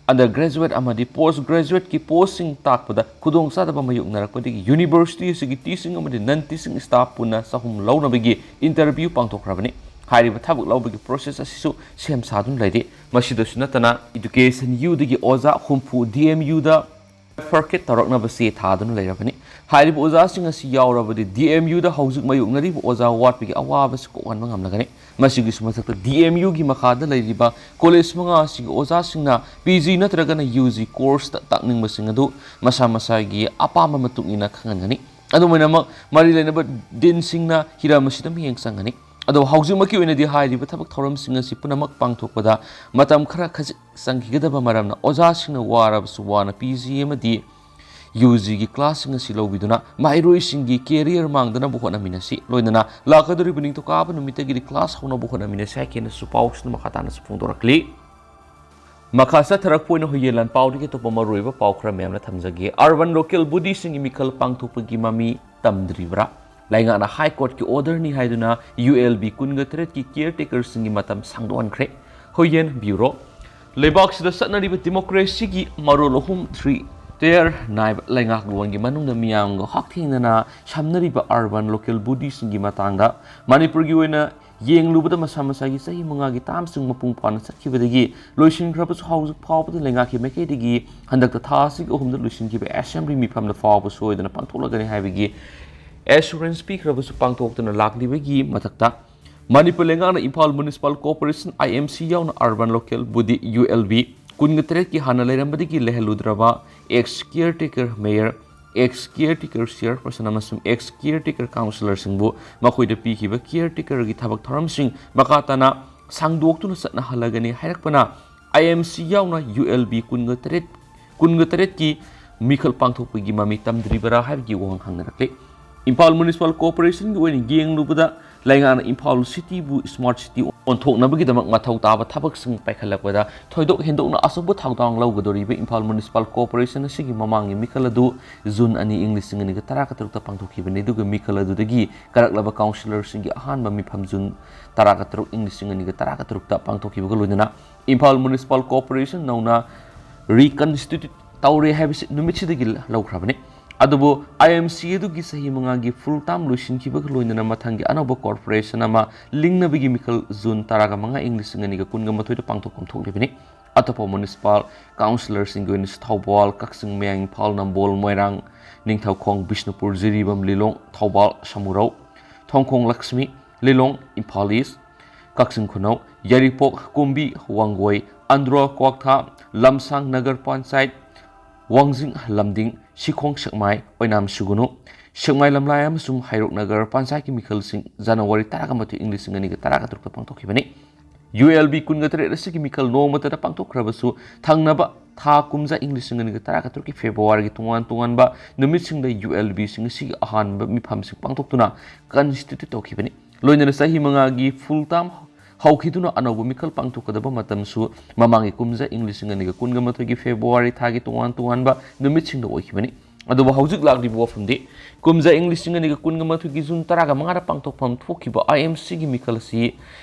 ꯑꯟꯗꯔ ꯒ꯭ꯔꯦꯖꯨꯋꯦꯠ ꯑꯃꯗꯤ ꯄꯣꯁ ꯒ꯭ꯔꯦꯖꯨꯋꯦꯠꯀꯤ ꯄꯣꯁꯁꯤꯡ ꯇꯥꯛꯄꯗ ꯈꯨꯗꯣꯡꯆꯥꯗꯕ ꯃꯥꯌꯣꯛꯅꯔꯛꯄꯗꯒꯤ ꯌꯨꯅꯤꯚꯔꯁꯤꯇꯤ ꯑꯁꯤꯒꯤ ꯇꯤꯆꯤꯡ ꯑꯃꯗꯤ ꯅꯟ ꯇꯤꯆꯤꯡ ꯁ꯭ꯇꯥꯐ ꯄꯨꯟꯅ ꯆꯍꯨꯝ ꯂꯧꯅꯕꯒꯤ ꯏꯟꯇꯔꯚ꯭ꯌꯨ ꯄꯥꯡꯊꯣꯛꯈ꯭ꯔꯕꯅꯤ꯫ ꯍꯥꯏꯔꯤꯕ ꯊꯕꯛ ꯂꯧꯕꯒꯤ ꯄ꯭ꯔꯣꯁꯦꯁ ꯑꯁꯤꯁꯨ ꯁꯦꯝ ꯁꯥꯗꯨꯅ ꯂꯩꯔꯤ꯫ ꯃꯁꯤꯗꯁꯨ ꯅꯠꯇꯅ ꯏꯗꯨꯀꯦꯁꯟ ꯌꯨꯗꯒꯤ ꯑꯣꯖꯥ ꯍꯨꯝꯐꯨ ꯗꯤ ꯑꯦꯝ ꯌꯨꯗ ꯐꯔꯀꯦꯠ ꯇꯧꯔꯛꯅꯕ ꯆꯦ ꯊꯥꯗꯨꯅ ꯂꯩꯔꯕꯅꯤ꯫ ꯍꯥꯏꯔꯤꯕ ꯑꯣꯖꯥꯁꯤꯡ ꯑꯁꯤ ꯌꯥꯎꯔꯕꯗꯤ ꯗꯤ ꯑꯦꯝ ꯌꯨꯗ ꯍꯧꯖꯤꯛ ꯃꯥꯌꯣꯛꯅꯔꯤꯕ ꯑꯣꯖꯥ ꯋꯥꯠꯄꯒꯤ ꯑꯋꯥꯕꯁꯤ ꯀꯣꯛꯍꯟꯕ ꯉꯝꯂꯒꯅꯤ꯫ ꯃꯁꯤꯒꯤꯁꯨ ꯃꯊꯛꯇ ꯗꯤ ꯑꯦꯝ ꯌꯨꯒꯤ ꯃꯈꯥꯗ ꯂꯩꯔꯤꯕ ꯀꯣꯂꯦꯖ ꯃꯉꯥ ꯑꯁꯤꯒꯤ ꯑꯣꯖꯥꯁꯤꯡꯅ ꯄꯤ ꯖꯤ ꯅꯠꯇ꯭ꯔꯒꯅ ꯌꯨ ꯖꯤ ꯀꯣꯔꯁꯇ ꯇꯥꯛꯅꯤꯡꯕꯁꯤꯡ ꯑꯗꯨ ꯃꯁꯥ ꯃꯁꯥꯒꯤ ꯑꯄꯥꯝꯕ ꯃꯇꯨꯡ ꯏꯟꯅ ꯈꯪꯍꯟꯒꯅꯤ꯫ ꯑꯗꯨꯝ ꯑꯣꯏꯅꯃꯛ, ꯃꯔꯤ ꯂꯩꯅꯕ ꯗꯤꯟꯁꯤꯡꯅ ꯍꯤꯔꯝ ꯑꯁꯤꯗ ꯃꯤꯠꯌꯦꯡ ꯆꯪꯒꯅꯤ꯫ ꯑꯗꯣ ꯍꯧꯖꯤꯛꯃꯛꯀꯤ ꯑꯣꯏꯅꯗꯤ ꯍꯥꯏꯔꯤꯕ ꯊꯕꯛ ꯊꯧꯔꯝꯁꯤꯡ ꯑꯁꯤ ꯄꯨꯝꯅꯃꯛ ꯄꯥꯡꯊꯣꯛꯄꯗ ꯃꯇꯝ ꯈꯔ ꯈꯖꯤꯛ ꯆꯪꯈꯤꯒꯗꯕ ꯃꯔꯝꯅ ꯑꯣꯖꯥꯁꯤꯡꯅ ꯋꯥꯔꯕꯁꯨ ꯋꯥꯅ ꯄꯤ ꯖꯤ ꯑꯃꯗꯤ ꯌꯨ ꯖꯤꯒꯤ ꯀ꯭ꯂꯥꯁꯁꯤꯡ ꯑꯁꯤ ꯂꯧꯕꯤꯗꯨꯅ ꯃꯍꯩꯔꯣꯏꯁꯤꯡꯒꯤ ꯀꯦꯔꯤꯌꯔ ꯃꯥꯡꯗꯅꯕ ꯍꯣꯠꯅꯃꯤꯟꯅꯁꯤ꯫ ꯂꯣꯏꯅꯅ ꯂꯥꯛꯀꯗꯧꯔꯤꯕ ꯅꯤꯡꯊꯧꯀꯥꯕ ꯅꯨꯃꯤꯠꯇꯒꯤꯗꯤ ꯀ꯭ꯂꯥꯁ ꯍꯧꯅꯕ ꯍꯣꯠꯅꯃꯤꯟꯅꯁꯤ ꯍꯥꯏꯈꯤꯅꯁꯨ ꯄꯥꯎꯁꯤꯅ ꯃꯈꯥ ꯇꯥꯅꯁꯨ ꯐꯣꯡꯗꯣꯔꯛꯂꯤ꯫ ꯃꯈꯥ ꯆꯠꯊꯔꯛꯄ ꯑꯣꯏꯅ ꯍꯨꯏꯌꯦꯟ ꯂꯥꯟꯄꯥꯎꯗꯒꯤ ꯑꯇꯣꯞꯄ ꯃꯔꯨꯑꯣꯏꯕ ꯄꯥꯎ ꯈꯔ ꯃꯌꯥꯝꯅ ꯊꯝꯖꯒꯦ꯫ ꯑꯔꯕꯟ ꯂꯣꯀꯦꯜ ꯕꯣꯗꯤꯁꯤꯡꯒꯤ ꯃꯤꯈꯜ ꯄꯥꯡꯊꯣꯛꯄꯒꯤ ꯃꯃꯤ ꯇꯝꯗ꯭ꯔꯤꯕ꯭ꯔꯥ? ꯂꯩꯉꯥꯛꯅ ꯍꯥꯏ ꯀꯣꯔꯠꯀꯤ ꯑꯣꯔꯗꯔꯅꯤ ꯍꯥꯏꯗꯨꯅ ꯌꯨ ꯑꯦꯜ ꯕꯤ ꯀꯨꯟꯒ ꯇꯔꯦꯠꯀꯤ ꯀꯤꯌꯔ ꯇꯦꯀꯔꯁꯤꯡꯒꯤ ꯃꯇꯝ ꯁꯥꯡꯗꯣꯛꯍꯟꯈ꯭ꯔꯦ꯫ ꯍꯨꯏꯌꯦꯟ ꯕ꯭ꯌꯨꯔꯣ꯫ ꯂꯩꯕꯥꯛꯁꯤꯗ ꯆꯠꯅꯔꯤꯕ ꯗꯤꯃꯣꯀ꯭ꯔꯦꯁꯤꯒꯤ ꯃꯔꯣꯜ ꯑꯍꯨꯝ, ꯊ꯭ꯔꯤ ꯇꯤꯌꯔ ꯅꯥꯏꯕ ꯂꯩꯉꯥꯛꯂꯣꯟꯒꯤ ꯃꯅꯨꯡꯗ ꯃꯤꯌꯥꯝꯒ ꯍꯛꯊꯦꯡꯅꯅ ꯁꯝꯅꯔꯤꯕ ꯑꯔꯕꯟ ꯂꯣꯀꯦꯜ ꯕꯣꯗꯤꯁꯤꯡꯒꯤ ꯃꯇꯥꯡꯗ ꯃꯅꯤꯄꯨꯔꯒꯤ ꯑꯣꯏꯅ ꯌꯦꯡꯂꯨꯕꯗ ꯃꯁꯥ ꯃꯁꯥꯒꯤ ꯆꯍꯤ ꯃꯉꯥꯒꯤ ꯇꯥꯝꯁꯤꯡ ꯃꯄꯨꯡ ꯐꯥꯅ ꯆꯠꯈꯤꯕꯗꯒꯤ ꯂꯣꯏꯁꯤꯟꯈ꯭ꯔꯕꯁꯨ ꯍꯧꯖꯤꯛ ꯐꯥꯎꯕꯗ ꯂꯩꯉꯥꯛꯀꯤ ꯃꯥꯏꯀꯩꯗꯒꯤ ꯍꯟꯗꯛꯇ ꯊꯥ ꯑꯁꯤꯒꯤ ꯑꯍꯨꯝꯗ ꯂꯣꯏꯁꯤꯟꯈꯤꯕ ꯑꯦꯁꯦꯝꯕ꯭ꯂꯤ ꯃꯤꯐꯝꯗ ꯐꯥꯎꯕ ꯁꯣꯏꯗꯅ ꯄꯥꯡꯊꯣꯛꯂꯒꯅꯤ ꯍꯥꯏꯕꯒꯤ ꯑꯦꯁꯨꯔꯦꯟꯁ ꯄꯤꯈ꯭ꯔꯕꯁꯨ ꯄꯥꯡꯊꯣꯛꯇꯅ ꯂꯥꯛꯂꯤꯕꯒꯤ ꯃꯊꯛꯇ ꯃꯅꯤꯄꯨꯔ ꯂꯩꯉꯥꯛꯅ Imphal municipal corporation, I M C ꯌꯥꯎꯅ urban local body, U L B, ꯀꯨꯟꯒ ꯇꯔꯦꯠꯀꯤ ꯍꯥꯟꯅ ꯂꯩꯔꯝꯕꯗꯒꯤ ꯂꯩꯍꯜꯂꯨꯗ꯭ꯔꯕ ex caretaker mayor, ex caretaker chairperson ꯑꯃꯁꯨꯡ ꯑꯦꯛꯁ ꯀꯤꯌꯔ ꯇꯦꯀꯔ ꯀꯥꯎꯟꯁꯤꯂꯔꯁꯤꯡꯕꯨ ꯃꯈꯣꯏꯗ ꯄꯤꯈꯤꯕ ꯀꯤꯌꯔ ꯇꯦꯀꯔꯒꯤ ꯊꯕꯛ ꯊꯧꯔꯝꯁꯤꯡ ꯃꯈꯥ ꯇꯥꯅ ꯁꯥꯡꯗꯣꯛꯇꯨꯅ ꯆꯠꯅꯍꯜꯂꯒꯅꯤ ꯍꯥꯏꯔꯛꯄꯅ ꯑꯥꯏ ꯑꯦꯝ ꯁꯤ ꯌꯥꯎꯅ ꯌꯨ ꯑꯦꯜ ꯕꯤ ꯀꯨꯟꯒ ꯇꯔꯦꯠ, ꯀꯨꯟꯒ ꯇꯔꯦꯠꯀꯤ ꯃꯤꯈꯜ ꯄꯥꯡꯊꯣꯛꯄꯒꯤ ꯃꯃꯤ ꯇꯝꯗ꯭ꯔꯤꯕꯔꯥ ꯍꯥꯏꯕꯒꯤ ꯋꯥꯍꯪ ꯍꯪꯅꯔꯛꯂꯤ꯫ ꯏꯝꯐꯥꯜ ꯃ꯭ꯌꯨꯅꯤꯁꯤꯄꯥꯜ ꯀꯣꯔꯄꯣꯔꯦꯁꯟꯒꯤ ꯑꯣꯏꯅ ꯌꯦꯡꯂꯨꯕꯗ ꯂꯩꯉꯥꯛꯅ ꯏꯝꯐꯥꯜ ꯁꯤꯇꯤꯕꯨ ꯁ꯭ꯃꯥꯔꯠ ꯁꯤꯇꯤ ꯑꯣꯟꯊꯣꯛꯅꯕꯒꯤꯗꯃꯛ ꯃꯊꯧ ꯇꯥꯕ ꯊꯕꯛꯁꯤꯡ ꯄꯥꯏꯈꯠꯂꯛꯄꯗ ꯊꯣꯏꯗꯣꯛ ꯍꯦꯟꯗꯣꯛꯅ ꯑꯆꯧꯕ ꯊꯧꯗꯥꯡ ꯂꯧꯒꯗꯧꯔꯤꯕ ꯏꯝꯐꯥꯜ ꯃ꯭ꯌꯨꯅꯤꯁꯤꯄꯥꯜ ꯀꯣꯔꯄꯣꯔꯦꯁꯟ ꯑꯁꯤꯒꯤ ꯃꯃꯥꯡꯒꯤ ꯃꯤꯈꯜ ꯑꯗꯨ ꯖꯨꯟ ꯑꯅꯤ, ꯏꯪ ꯂꯤꯁꯤꯡ ꯑꯅꯤꯒ ꯇꯔꯥꯒ ꯇꯔꯨꯛꯇ ꯄꯥꯡꯊꯣꯛꯈꯤꯕꯅꯤ꯫ ꯑꯗꯨꯒ ꯃꯤꯈꯜ ꯑꯗꯨꯗꯒꯤ ꯀꯥꯔꯛꯂꯕ ꯀꯥꯎꯟꯁꯤꯂꯔꯁꯤꯡꯒꯤ ꯑꯍꯥꯟꯕ ꯃꯤꯐꯝ ꯖꯨꯟ ꯇꯔꯥꯒ ꯇꯔꯨꯛ, ꯏꯪ ꯂꯤꯁꯤꯡ ꯑꯅꯤꯒ ꯇꯔꯥꯒ ꯇꯔꯨꯛꯇ ꯄꯥꯡꯊꯣꯛꯈꯤꯕꯒ ꯂꯣꯏꯅꯅ ꯏꯝꯐꯥꯜ ꯃ꯭ꯌꯨꯅꯤꯁꯤꯄꯥꯜ ꯀꯣꯔꯄꯣꯔꯦꯁꯟ ꯅꯧꯅ ꯔꯤꯀꯟꯁꯇꯤꯇ꯭ꯌꯨꯠ ꯇꯧꯔꯦ ꯍꯥꯏꯕꯁꯤ ꯅꯨꯃꯤꯠꯁꯤꯗꯒꯤ ꯂꯧꯈ꯭ꯔꯕꯅꯤ꯫ ꯑꯗꯨꯕꯨ ꯑꯥꯏ ꯑꯦꯝ ꯁꯤ ꯑꯗꯨꯒꯤ ꯆꯍꯤ ꯃꯉꯥꯒꯤ ꯐꯨꯜ ꯇꯥꯝ ꯂꯣꯏꯁꯤꯟꯈꯤꯕꯒ ꯂꯣꯏꯅꯅ ꯃꯊꯪꯒꯤ ꯑꯅꯧꯕ ꯀꯣꯔꯄꯣꯔꯦꯁꯟ ꯑꯃ ꯂꯤꯡꯅꯕꯒꯤ ꯃꯤꯈꯜ ꯖꯨꯟ ꯇꯔꯥꯒ ꯃꯉꯥ, ꯏꯪ ꯂꯤꯁꯤꯡ ꯑꯅꯤꯒ ꯀꯨꯟꯒ ꯃꯥꯊꯣꯏꯗ ꯄꯥꯡꯊꯣꯛꯐꯝ ꯊꯣꯛꯂꯤꯕꯅꯤ꯫ ꯑꯇꯣꯞꯄ ꯃ꯭ꯌꯨꯅꯤꯁꯤꯄꯥꯜ ꯀꯥꯎꯟꯁꯤꯂꯔꯁꯤꯡꯒꯤ ꯑꯣꯏꯅꯁꯨ ꯊꯧꯕꯥꯜ, ꯀꯛꯆꯤꯡ, ꯃꯌꯥꯡ ꯏꯝꯐꯥꯜ, ꯅꯝꯕꯣꯜ, ꯃꯣꯏꯔꯥꯡ, ꯅꯤꯡꯊꯧꯈꯣꯡ, ꯕꯤꯁꯅꯨꯄꯨꯔ, ꯖꯤꯔꯤꯕꯥꯝ, ꯂꯤꯂꯣꯡ, ꯊꯧꯕꯥꯜ, ꯁꯃꯨꯔꯧ, ꯊꯣꯡꯈꯣꯡ ꯂꯛꯁꯃꯤ, ꯂꯤꯂꯣꯡ, ꯏꯝꯐꯥꯜ ꯏꯁ, ꯀꯛꯆꯤꯡ ꯈꯨꯅꯧ, ꯌꯥꯏꯔꯤꯄꯣꯛ, ꯀꯨꯝꯕꯤ, ꯋꯥꯡꯒꯣꯏ, ꯑꯟꯗ꯭ꯔꯣ, ꯀ꯭ꯋꯥꯛꯊꯥ, ꯂꯝꯁꯥꯡ ꯅꯒꯔ ꯄꯟꯆꯥꯌꯠ, ꯋꯥꯡꯖꯤꯡ, ꯂꯝꯗꯤꯡ, ꯁꯤꯈꯣꯡ ꯁꯦꯛꯃꯥꯏ, ꯑꯣꯏꯅꯥꯝ ꯁꯨꯒꯨꯅꯨ, ꯁꯦꯛꯃꯥꯏ ꯂꯝꯂꯥꯏ ꯑꯃꯁꯨꯡ ꯍꯩꯔꯣꯛ ꯅꯒꯔ ꯄꯟꯆꯥꯌꯠꯀꯤ ꯃꯤꯈꯜꯁꯤꯡ ꯖꯅꯋꯥꯔꯤ ꯇꯔꯥꯒ ꯃꯥꯊꯣꯏ, ꯏꯪ ꯂꯤꯁꯤꯡ ꯑꯅꯤꯒ ꯇꯔꯥꯒ ꯇꯔꯨꯛꯇ ꯄꯥꯡꯊꯣꯛꯈꯤꯕꯅꯤ꯫ ꯌꯨ ꯑꯦꯜ ꯕꯤ ꯀꯨꯟꯒ ꯇꯔꯦꯠ ꯑꯁꯤꯒꯤ ꯃꯤꯈꯜ ꯅꯣꯡꯃꯇꯗ ꯄꯥꯡꯊꯣꯛꯈ꯭ꯔꯕꯁꯨ, ꯊꯪꯅꯕ ꯊꯥ ꯀꯨꯝꯖꯥ ꯏꯪ ꯂꯤꯁꯤꯡ ꯑꯅꯤꯒ ꯇꯔꯥꯒ ꯇꯔꯨꯛꯀꯤ ꯐꯦꯕ꯭ꯔꯨꯋꯥꯔꯤꯒꯤ ꯇꯣꯉꯥꯟ ꯇꯣꯉꯥꯟꯕ ꯅꯨꯃꯤꯠꯁꯤꯡꯗ ꯌꯨ ꯑꯦꯜ ꯕꯤꯁꯤꯡ ꯑꯁꯤꯒꯤ ꯑꯍꯥꯟꯕ ꯃꯤꯐꯝꯁꯤꯡ ꯄꯥꯡꯊꯣꯛꯇꯨꯅ ꯀꯟꯁꯇꯤꯇ꯭ꯌꯨꯠ ꯇꯧꯈꯤꯕꯅꯤ꯫ ꯂꯣꯏꯅꯅ ꯆꯍꯤ ꯃꯉꯥꯒꯤ ꯐꯨꯜ ꯇꯥꯔꯝ ꯍꯧꯈꯤꯗꯨꯅ ꯑꯅꯧꯕ ꯃꯤꯈꯜ ꯄꯥꯡꯊꯣꯛꯀꯗꯕ ꯃꯇꯝꯁꯨ ꯃꯃꯥꯡꯒꯤ ꯀꯨꯝꯖꯥ ꯏꯪ ꯂꯤꯁꯤꯡ ꯑꯅꯤꯒ ꯀꯨꯟꯒ ꯃꯥꯊꯣꯏꯒꯤ ꯐꯦꯕ꯭ꯔꯨꯋꯥꯔꯤ ꯊꯥꯒꯤ ꯇꯣꯉꯥꯟ ꯇꯣꯉꯥꯟꯕ ꯅꯨꯃꯤꯠꯁꯤꯡꯗ ꯑꯣꯏꯈꯤꯕꯅꯤ꯫ ꯑꯗꯨꯕꯨ ꯍꯧꯖꯤꯛ ꯂꯥꯛꯂꯤꯕ ꯋꯥꯐꯝꯗꯤ, ꯀꯨꯝꯖꯥ ꯏꯪ ꯂꯤꯁꯤꯡ ꯑꯅꯤꯒ ꯀꯨꯟꯒ ꯃꯥꯊꯣꯏꯒꯤ ꯖꯨꯟ ꯇꯔꯥꯒ ꯃꯉꯥꯗ ꯄꯥꯡꯊꯣꯛꯐꯝ ꯊꯣꯛꯈꯤꯕ ꯑꯥꯏ ꯑꯦꯝ ꯁꯤꯒꯤ ꯃꯤꯈꯜ ꯑꯁꯤ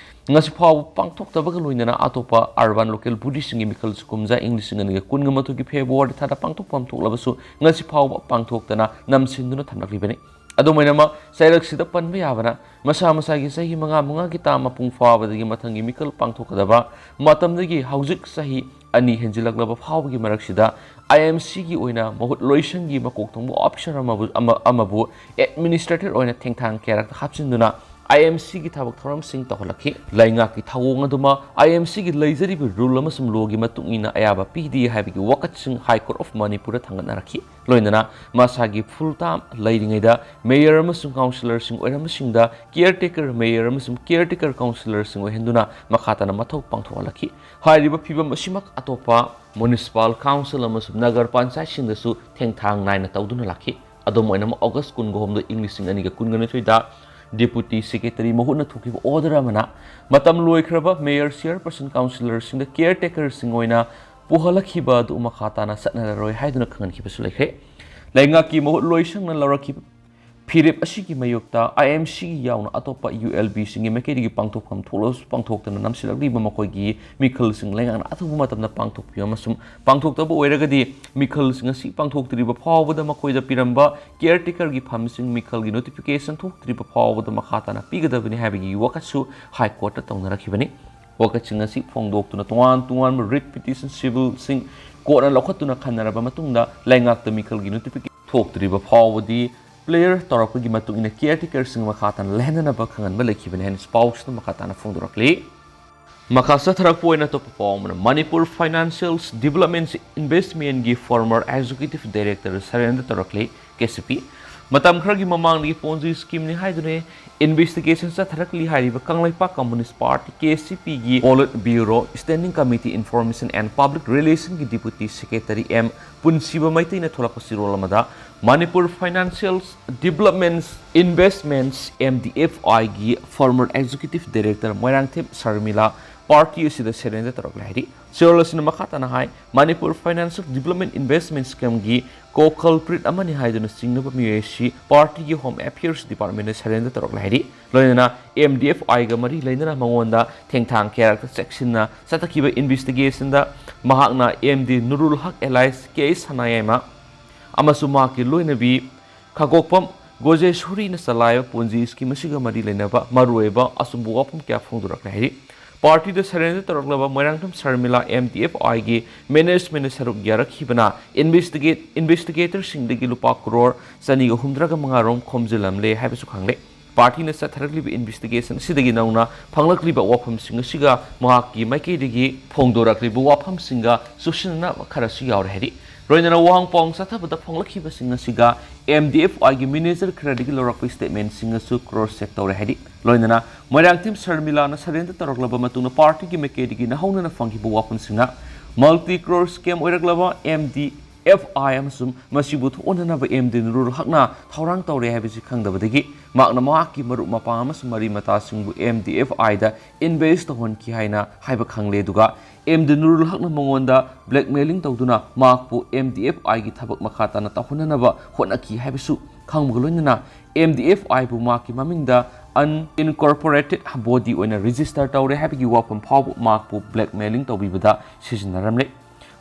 ꯉꯁꯤ ꯐꯥꯎꯕ ꯄꯥꯡꯊꯣꯛꯇꯕꯒ ꯂꯣꯏꯅꯅ ꯑꯇꯣꯞꯄ ꯑꯔꯕꯥꯟ ꯂꯣꯀꯦꯜ ꯕꯣꯗꯤꯁꯤꯡꯒꯤ ꯃꯤꯈꯜꯁꯨ ꯀꯨꯝꯖꯥ ꯏꯪ ꯂꯤꯁꯤꯡ ꯑꯅꯤꯒ ꯀꯨꯟꯒ ꯃꯥꯊꯣꯏꯒꯤ ꯐꯦꯕ꯭ꯔꯨꯋꯥꯔꯤ ꯊꯥꯗ ꯄꯥꯡꯊꯣꯛꯐꯝ ꯊꯣꯛꯂꯕꯁꯨ ꯉꯁꯤ ꯐꯥꯎꯕ ꯄꯥꯡꯊꯣꯛꯇꯅ ꯅꯝꯁꯤꯟꯗꯨꯅ ꯊꯝꯂꯛꯂꯤꯕꯅꯤ꯫ ꯑꯗꯨꯝ ꯑꯣꯏꯅꯃꯛ, ꯆꯩꯔꯛꯁꯤꯗ ꯄꯟꯕ ꯌꯥꯕꯅ, ꯃꯁꯥ ꯃꯁꯥꯒꯤ ꯆꯍꯤ ꯃꯉꯥ ꯃꯉꯥꯒꯤ ꯇꯥ ꯃꯄꯨꯡ ꯐꯥꯕꯗꯒꯤ ꯃꯊꯪꯒꯤ ꯃꯤꯈꯜ ꯄꯥꯡꯊꯣꯛꯀꯗꯕ ꯃꯇꯝꯗꯒꯤ ꯍꯧꯖꯤꯛ ꯆꯍꯤ ꯑꯅꯤ ꯍꯦꯟꯖꯤꯜꯂꯛꯂꯕ ꯐꯥꯎꯕꯒꯤ ꯃꯔꯛꯁꯤꯗ, ꯑꯥꯏ ꯑꯦꯝ ꯁꯤꯒꯤ ꯑꯣꯏꯅ ꯃꯍꯨꯠ ꯂꯣꯏꯁꯪꯒꯤ ꯃꯀꯣꯛ ꯊꯣꯡꯕ ꯑꯣꯐꯤꯁꯔ ꯑꯃꯕꯨ, ꯑꯃ-, ꯑꯃꯕꯨ ꯑꯦꯗꯃꯤꯅꯤꯁꯇ꯭ꯔꯦꯇꯔ ꯑꯣꯏꯅ ꯊꯦꯡꯊꯥꯡ ꯀꯌꯥꯔꯛꯇ ꯍꯥꯞꯆꯤꯟꯗꯨꯅ ꯑꯥꯏ ꯑꯦꯝ ꯁꯤꯒꯤ ꯊꯕꯛ ꯊꯧꯔꯝꯁꯤꯡ ꯇꯧꯍꯜꯂꯛꯈꯤ꯫ ꯂꯩꯉꯥꯛꯀꯤ ꯊꯧꯑꯣꯡ ꯑꯗꯨꯃ ꯑꯥꯏ ꯑꯦꯝ ꯁꯤꯒꯤ ꯂꯩꯖꯔꯤꯕ ꯔꯨꯜ ꯑꯃꯁꯨꯡ ꯂꯣꯒꯤ ꯃꯇꯨꯡ ꯏꯟꯅ ꯑꯌꯥꯕ ꯄꯤꯗꯦ ꯍꯥꯏꯕꯒꯤ ꯋꯥꯀꯠꯁꯤꯡ ꯍꯥꯏ ꯀꯣꯔꯠ ꯑꯣꯐ ꯃꯅꯤꯄꯨꯔꯗ ꯊꯥꯡꯒꯠꯅꯔꯛꯈꯤ꯫ ꯂꯣꯏꯅꯅ ꯃꯁꯥꯒꯤ ꯐꯨꯜ ꯇꯥꯔꯝ ꯂꯩꯔꯤꯉꯩꯗ ꯃꯦꯌꯔ ꯑꯃꯁꯨꯡ ꯀꯥꯎꯟꯁꯤꯂꯔꯁꯤꯡ ꯑꯣꯏꯔꯝꯕꯁꯤꯡꯗ ꯀꯤꯌꯔ ꯇꯦꯀꯔ ꯃꯦꯌꯔ ꯑꯃꯁꯨꯡ ꯀꯤꯌꯔ ꯇꯦꯀꯔ ꯀꯥꯎꯟꯁꯤꯂꯔꯁꯤꯡ ꯑꯣꯏꯍꯟꯗꯨꯅ ꯃꯈꯥ ꯇꯥꯅ ꯃꯊꯧ ꯄꯥꯡꯊꯣꯛꯍꯜꯂꯛꯈꯤ꯫ ꯍꯥꯏꯔꯤꯕ ꯐꯤꯕꯝ ꯑꯁꯤꯃꯛ ꯑꯇꯣꯞꯄ ꯃ꯭ꯌꯨꯅꯤꯁꯤꯄꯥꯜ ꯀꯥꯎꯟꯁꯤꯜ ꯑꯃꯁꯨꯡ ꯅꯒꯔ ꯄꯟꯆꯥꯌꯠꯁꯤꯡꯗꯁꯨ ꯊꯦꯡꯊꯥꯡ ꯅꯥꯏꯅ ꯇꯧꯗꯨꯅ ꯂꯥꯛꯈꯤ꯫ ꯑꯗꯨꯝ ꯑꯣꯏꯅꯃꯛ, ꯑꯣꯒꯁ ꯀꯨꯟꯒ ꯍꯨꯝꯗꯣꯏ, ꯏꯪ ꯂꯤꯁꯤꯡ ꯑꯅꯤꯒ ꯀꯨꯟꯒ ꯅꯤꯊꯣꯏꯗ ꯗꯦꯄꯨꯇꯤ ꯁꯦꯀ꯭ꯔꯦꯇꯔꯤ ꯃꯍꯨꯠꯅ ꯊꯣꯛꯈꯤꯕ ꯑꯣꯔꯗꯔ ꯑꯃꯅ ꯃꯇꯝ ꯂꯣꯏꯈ꯭ꯔꯕ ꯃꯦꯌꯔ, ꯆꯤꯌꯔꯄꯔꯁꯟ, ꯀꯥꯎꯟꯁꯤꯂꯔꯁꯤꯡꯗ ꯀꯤꯌꯔ ꯇꯦꯀꯔꯁꯤꯡ ꯑꯣꯏꯅ ꯄꯨꯍꯜꯂꯛꯈꯤꯕ ꯑꯗꯨ ꯃꯈꯥ ꯇꯥꯅ ꯆꯠꯅꯔꯔꯣꯏ ꯍꯥꯏꯗꯨꯅ ꯈꯪꯍꯟꯈꯤꯕꯁꯨ ꯂꯩꯈ꯭ꯔꯦ꯫ ꯂꯩꯉꯥꯛꯀꯤ ꯃꯍꯨꯠ ꯂꯣꯏꯁꯪꯅ ꯂꯧꯔꯛꯈꯤꯕ ꯐꯤꯔꯦꯞ ꯑꯁꯤꯒꯤ ꯃꯥꯌꯣꯛꯇ ꯑꯥꯏ ꯑꯦꯝ ꯁꯤꯒꯤ ꯌꯥꯎꯅ ꯑꯇꯣꯞꯄ ꯌꯨ ꯑꯦꯜ ꯕꯤꯁꯤꯡꯒꯤ ꯃꯥꯏꯀꯩꯗꯒꯤ ꯄꯥꯡꯊꯣꯛꯐꯝ ꯊꯣꯛꯂꯕꯁꯨ ꯄꯥꯡꯊꯣꯛꯇꯅ ꯅꯝꯁꯤꯜꯂꯛꯂꯤꯕ ꯃꯈꯣꯏꯒꯤ ꯃꯤꯈꯜꯁꯤꯡ ꯂꯩꯉꯥꯛꯅ ꯑꯊꯨꯕ ꯃꯇꯝꯗ ꯄꯥꯡꯊꯣꯛꯄꯤꯌꯨ ꯑꯃꯁꯨꯡ ꯄꯥꯡꯊꯣꯛꯇꯕ ꯑꯣꯏꯔꯒꯗꯤ ꯃꯤꯈꯜꯁꯤꯡ ꯑꯁꯤ ꯄꯥꯡꯊꯣꯛꯇ꯭ꯔꯤꯕ ꯐꯥꯎꯕꯗ ꯃꯈꯣꯏꯗ ꯄꯤꯔꯝꯕ ꯀꯤꯌꯔ ꯇꯦꯀꯔꯒꯤ ꯐꯝꯁꯤꯡ ꯃꯤꯈꯜꯒꯤ ꯅꯣꯇꯤꯐꯤꯀꯦꯁꯟ ꯊꯣꯛꯇ꯭ꯔꯤꯕ ꯐꯥꯎꯕꯗ ꯃꯈꯥ ꯇꯥꯅ ꯄꯤꯒꯗꯕꯅꯤ ꯍꯥꯏꯕꯒꯤ ꯋꯥꯀꯠꯁꯨ ꯍꯥꯏ ꯀꯣꯔꯠꯇ ꯇꯧꯅꯔꯛꯈꯤꯕꯅꯤ꯫ ꯋꯥꯀꯠꯁꯤꯡ ꯑꯁꯤ ꯐꯣꯡꯗꯣꯛꯇꯨꯅ ꯇꯣꯉꯥꯟ ꯇꯣꯉꯥꯟꯕ ꯔꯤꯠ ꯄꯤꯇꯤꯁꯟ ꯁꯤꯚꯤꯜꯁꯤꯡ ꯀꯣꯔꯠꯅ ꯂꯧꯈꯠꯇꯨꯅ ꯈꯟꯅꯔꯕ ꯃꯇꯨꯡꯗ ꯂꯩꯉꯥꯛꯇ ꯃꯤꯈꯜꯒꯤ ꯅꯣꯇꯤꯐꯤꯀꯦꯁꯟ ꯊꯣꯛꯇ꯭ꯔꯤꯕ ꯐꯥꯎꯕꯗꯤ ꯄ꯭ꯂꯦꯌꯔ ꯇꯧꯔꯛꯄꯒꯤ ꯃꯇꯨꯡ ꯏꯟꯅ ꯀꯤꯌꯔ ꯇꯦꯀꯔꯁꯤꯡ ꯃꯈꯥ ꯇꯥꯅ ꯂꯩꯍꯟꯅꯅꯕ ꯈꯪꯍꯟꯕ ꯂꯩꯈꯤꯕꯅꯤ ꯍꯥꯏꯅ ꯄꯥꯎꯁꯤꯗ ꯃꯈꯥ ꯇꯥꯅ ꯐꯣꯡꯗꯣꯔꯛꯂꯤ꯫ ꯃꯈꯥ ꯆꯠꯊꯔꯛꯄ ꯑꯣꯏꯅ ꯑꯇꯣꯞꯄ ꯄꯥꯎ ꯑꯃꯅ, ꯃꯅꯤꯄꯨꯔ ꯐꯥꯏꯅꯥꯟꯁꯤꯌꯦꯜ ꯗꯤꯕꯦꯂꯞꯃꯦꯟꯠ ꯏꯟꯚꯦꯁ꯭ꯠꯃꯦꯟꯠꯀꯤ ꯐꯣꯔꯃꯔ ꯑꯦꯛꯖꯤꯀ꯭ꯌꯨꯇꯤꯚ ꯗꯥꯏꯔꯦꯛꯇꯔ ꯁꯔꯦꯟꯗꯔ ꯇꯧꯔꯛꯂꯦ, ꯀꯦ ꯁꯤ ꯄꯤ꯫ ꯃꯇꯝ ꯈꯔꯒꯤ ꯃꯃꯥꯡꯗꯒꯤ ꯄꯣꯟꯖꯤ ꯁ꯭ꯀꯤꯝꯅꯤ ꯍꯥꯏꯗꯨꯅ ꯏꯟꯚꯦꯁ꯭ꯇꯤꯒꯦꯁꯟ ꯆꯠꯊꯔꯛꯂꯤ ꯍꯥꯏꯔꯤꯕ ꯀꯪꯂꯩꯄꯥꯛ ꯀꯝꯃꯨꯅꯤꯁ꯭ꯠ ꯄꯥꯔꯇꯤ, ꯀꯦ ꯁꯤ ꯄꯤꯒꯤ polit bureau standing committee information and public ꯔꯤꯂꯦꯁꯟꯒꯤ ꯗꯤꯄꯨꯇꯤ ꯁꯦꯀ꯭ꯔꯦꯇꯔꯤ ꯑꯦꯝ ꯄꯨꯟꯁꯤꯕ ꯃꯩꯇꯩꯅ ꯊꯣꯛꯂꯛꯄ ꯆꯦꯔꯣꯜ ꯑꯃꯗ, Manipur financial development investment, M D F ꯑꯥꯏꯒꯤ former executive director Moirangthem Sharmila party ꯑꯁꯤꯗ ꯁꯔꯦꯟꯗꯔ ꯇꯧꯔꯛꯂꯦ ꯍꯥꯏꯔꯤ꯫ ꯆꯦꯔꯣꯜ ꯑꯁꯤꯅ ꯃꯈꯥ ꯇꯥꯅ ꯍꯥꯏ, ꯃꯅꯤꯄꯨꯔ ꯐꯥꯏꯅꯥꯟꯁꯤꯌꯦꯜ ꯗꯤꯕꯦꯂꯞꯃꯦꯟꯠ ꯏꯟꯚꯦꯁ꯭ꯠꯃꯦꯟꯠ ꯁ꯭ꯀꯤꯝꯒꯤ ꯀꯣ ꯀꯜꯄ꯭ꯔꯤꯠ ꯑꯃꯅꯤ ꯍꯥꯏꯗꯨꯅ ꯆꯤꯡꯅꯕ ꯃꯤꯑꯣꯏ ꯑꯁꯤ ꯄꯥꯔꯇꯤꯒꯤ ꯍꯣꯝ ꯑꯦꯐꯤꯌꯔꯁ ꯗꯤꯄꯥꯔꯠꯃꯦꯟꯠꯇ ꯁꯔꯦꯟꯗꯔ ꯇꯧꯔꯛꯂꯦ ꯍꯥꯏꯔꯤ꯫ ꯂꯣꯏꯅꯅ ꯑꯦꯝ ꯗꯤ ꯑꯦꯐ ꯑꯥꯏꯒ ꯃꯔꯤ ꯂꯩꯅꯅ ꯃꯉꯣꯟꯗ ꯊꯦꯡꯊꯥꯡ ꯀꯌꯥꯔꯛꯇ ꯆꯦꯛꯁꯤꯟꯅ ꯆꯠꯊꯈꯤꯕ ꯏꯟꯚꯦꯁ꯭ꯇꯤꯒꯦꯁꯟꯗ ꯃꯍꯥꯛꯅ ꯑꯦꯝ ꯗꯤ ꯅꯨꯔꯨꯜ ꯍꯛ ꯑꯦꯂꯥꯏꯁ ꯀꯦ ꯑꯦꯁ ꯁꯅꯥꯌꯥꯏꯃ ꯑꯃꯁꯨꯡ ꯃꯍꯥꯛꯀꯤ ꯂꯣꯏꯅꯕꯤ ꯈꯥꯒꯣꯛꯄꯝ ꯒꯣꯖꯦꯁꯣꯔꯤꯅ ꯆꯂꯥꯏꯕ ꯄꯣꯟꯖꯤ ꯁ꯭ꯀꯤꯝ ꯑꯁꯤꯒ ꯃꯔꯤ ꯂꯩꯅꯕ ꯃꯔꯨꯑꯣꯏꯕ ꯑꯆꯨꯝꯕ ꯋꯥꯐꯝ ꯀꯌꯥ ꯐꯣꯡꯗꯣꯔꯛꯂꯦ ꯍꯥꯏꯔꯤ꯫ ꯄꯥꯔꯇꯤꯗ ꯁꯔꯦꯟꯗꯔ ꯇꯧꯔꯛꯂꯕ Moirangthem Sharmila M D F ꯑꯥꯏꯒꯤ ꯃꯦꯅꯦꯖꯃꯦꯟꯠꯇ ꯁꯔꯨꯛ ꯌꯥꯔꯛꯈꯤꯕꯅ ꯏꯟꯚꯦꯁ꯭ꯇꯤꯒꯦꯠ, ꯏꯟꯚꯦꯁ꯭ꯇꯤꯒꯦꯇꯔꯁꯤꯡꯗꯒꯤ ꯂꯨꯄꯥ ꯀ꯭ꯔꯣꯔ ꯆꯅꯤꯒ ꯍꯨꯝꯗ꯭ꯔꯥꯒ ꯃꯉꯥ ꯔꯣꯝ ꯈꯣꯝꯖꯤꯜꯂꯝꯂꯦ ꯍꯥꯏꯕꯁꯨ ꯈꯪꯂꯦ꯫ ꯄꯥꯔꯇꯤꯅ ꯆꯠꯊꯔꯛꯂꯤꯕ ꯏꯟꯚꯦꯁ꯭ꯇꯤꯒꯦꯁꯟ ꯑꯁꯤꯗꯒꯤ ꯅꯧꯅ ꯐꯪꯂꯛꯂꯤꯕ ꯋꯥꯐꯝꯁꯤꯡ ꯑꯁꯤꯒ ꯃꯍꯥꯛꯀꯤ ꯃꯥꯏꯀꯩꯗꯒꯤ ꯐꯣꯡꯗꯣꯔꯛꯂꯤꯕ ꯋꯥꯐꯝꯁꯤꯡꯒ ꯆꯨꯁꯤꯟꯅꯅꯕ ꯈꯔꯁꯨ ꯌꯥꯎꯔꯦ ꯍꯥꯏꯔꯤ꯫ ꯂꯣꯏꯅꯅ ꯋꯥꯍꯪ ꯄꯥꯎꯍꯪ ꯆꯠꯊꯕꯗ ꯐꯣꯡꯂꯛꯈꯤꯕꯁꯤꯡ ꯑꯁꯤꯒ ꯑꯦꯝ ꯗꯤ ꯑꯦꯐ ꯑꯥꯏꯒꯤ ꯃꯦꯅꯦꯖꯔ ꯈꯔꯗꯒꯤ ꯂꯧꯔꯛꯄ ꯁ꯭ꯇꯦꯠꯃꯦꯟꯠꯁꯤꯡꯒꯁꯨ ꯀ꯭ꯔꯣꯁ ꯆꯦꯛ ꯇꯧꯔꯦ ꯍꯥꯏꯔꯤ꯫ ꯂꯣꯏꯅꯅ ꯃꯣꯏꯔꯥꯡꯊꯦꯝ ꯁꯔꯃꯤꯂꯥꯅ ꯁꯔꯦꯟꯗꯔ ꯇꯧꯔꯛꯂꯕ ꯃꯇꯨꯡꯗ ꯄꯥꯔꯇꯤꯒꯤ ꯃꯥꯏꯀꯩꯗꯒꯤ ꯅꯧꯍꯧꯅꯅ ꯐꯪꯈꯤꯕ ꯋꯥꯐꯝꯁꯤꯡꯅ ꯃꯜꯇꯤ ꯀ꯭ꯔꯣꯔ ꯁ꯭ꯀꯦꯝ ꯑꯣꯏꯔꯛꯂꯕ ꯑꯦꯝ ꯗꯤ ꯑꯦꯐ ꯑꯥꯏ ꯑꯃꯁꯨꯡ ꯃꯁꯤꯕꯨ ꯊꯣꯛꯍꯟꯅꯅꯕ ꯑꯦꯝ ꯗꯤ ꯅꯨꯔꯨꯜ ꯍꯛꯅ ꯊꯧꯔꯥꯡ ꯇꯧꯔꯦ ꯍꯥꯏꯕꯁꯤ ꯈꯪꯗꯕꯗꯒꯤ ꯃꯍꯥꯛꯅ ꯃꯍꯥꯛꯀꯤ ꯃꯔꯨꯞ ꯃꯄꯥꯡ ꯑꯃꯁꯨꯡ ꯃꯔꯤ ꯃꯇꯥꯁꯤꯡꯕꯨ ꯑꯦꯝ ꯗꯤ ꯑꯦꯐ ꯑꯥꯏꯗ ꯏꯟꯚꯦꯁ꯭ꯠ ꯇꯧꯍꯟꯈꯤ ꯍꯥꯏꯅ ꯍꯥꯏꯕ ꯈꯪꯂꯦ꯫ ꯑꯗꯨꯒ ꯑꯦꯝ ꯗꯤ ꯅꯨꯔꯨꯜ ꯍꯛꯅ ꯃꯉꯣꯟꯗ ꯕ꯭ꯂꯦꯛꯃꯦꯂꯤꯡ ꯇꯧꯗꯨꯅ ꯃꯍꯥꯛꯄꯨ ꯑꯦꯝ ꯗꯤ ꯑꯦꯐ ꯑꯥꯏꯒꯤ ꯊꯕꯛ ꯃꯈꯥ ꯇꯥꯅ ꯇꯧꯍꯟꯅꯅꯕ ꯍꯣꯠꯅꯈꯤ ꯍꯥꯏꯕꯁꯨ ꯈꯪꯕꯒ ꯂꯣꯏꯅꯅ ꯑꯦꯝ ꯗꯤ ꯑꯦꯐ ꯑꯥꯏꯕꯨ ꯃꯍꯥꯛꯀꯤ ꯃꯃꯤꯡꯗ ꯑꯟꯏꯟꯀꯣꯔꯄꯣꯔꯦꯇꯦꯗ ꯕꯣꯗꯤ ꯑꯣꯏꯅ ꯔꯦꯖꯤꯁ꯭ꯇꯔ ꯇꯧꯔꯦ ꯍꯥꯏꯕꯒꯤ ꯋꯥꯐꯝ ꯐꯥꯎꯕ ꯃꯍꯥꯛꯄꯨ ꯕ꯭ꯂꯦꯛꯃꯦꯂꯤꯡ ꯇꯧꯕꯤꯕꯗ ꯁꯤꯖꯤꯟꯅꯔꯝꯂꯦ꯫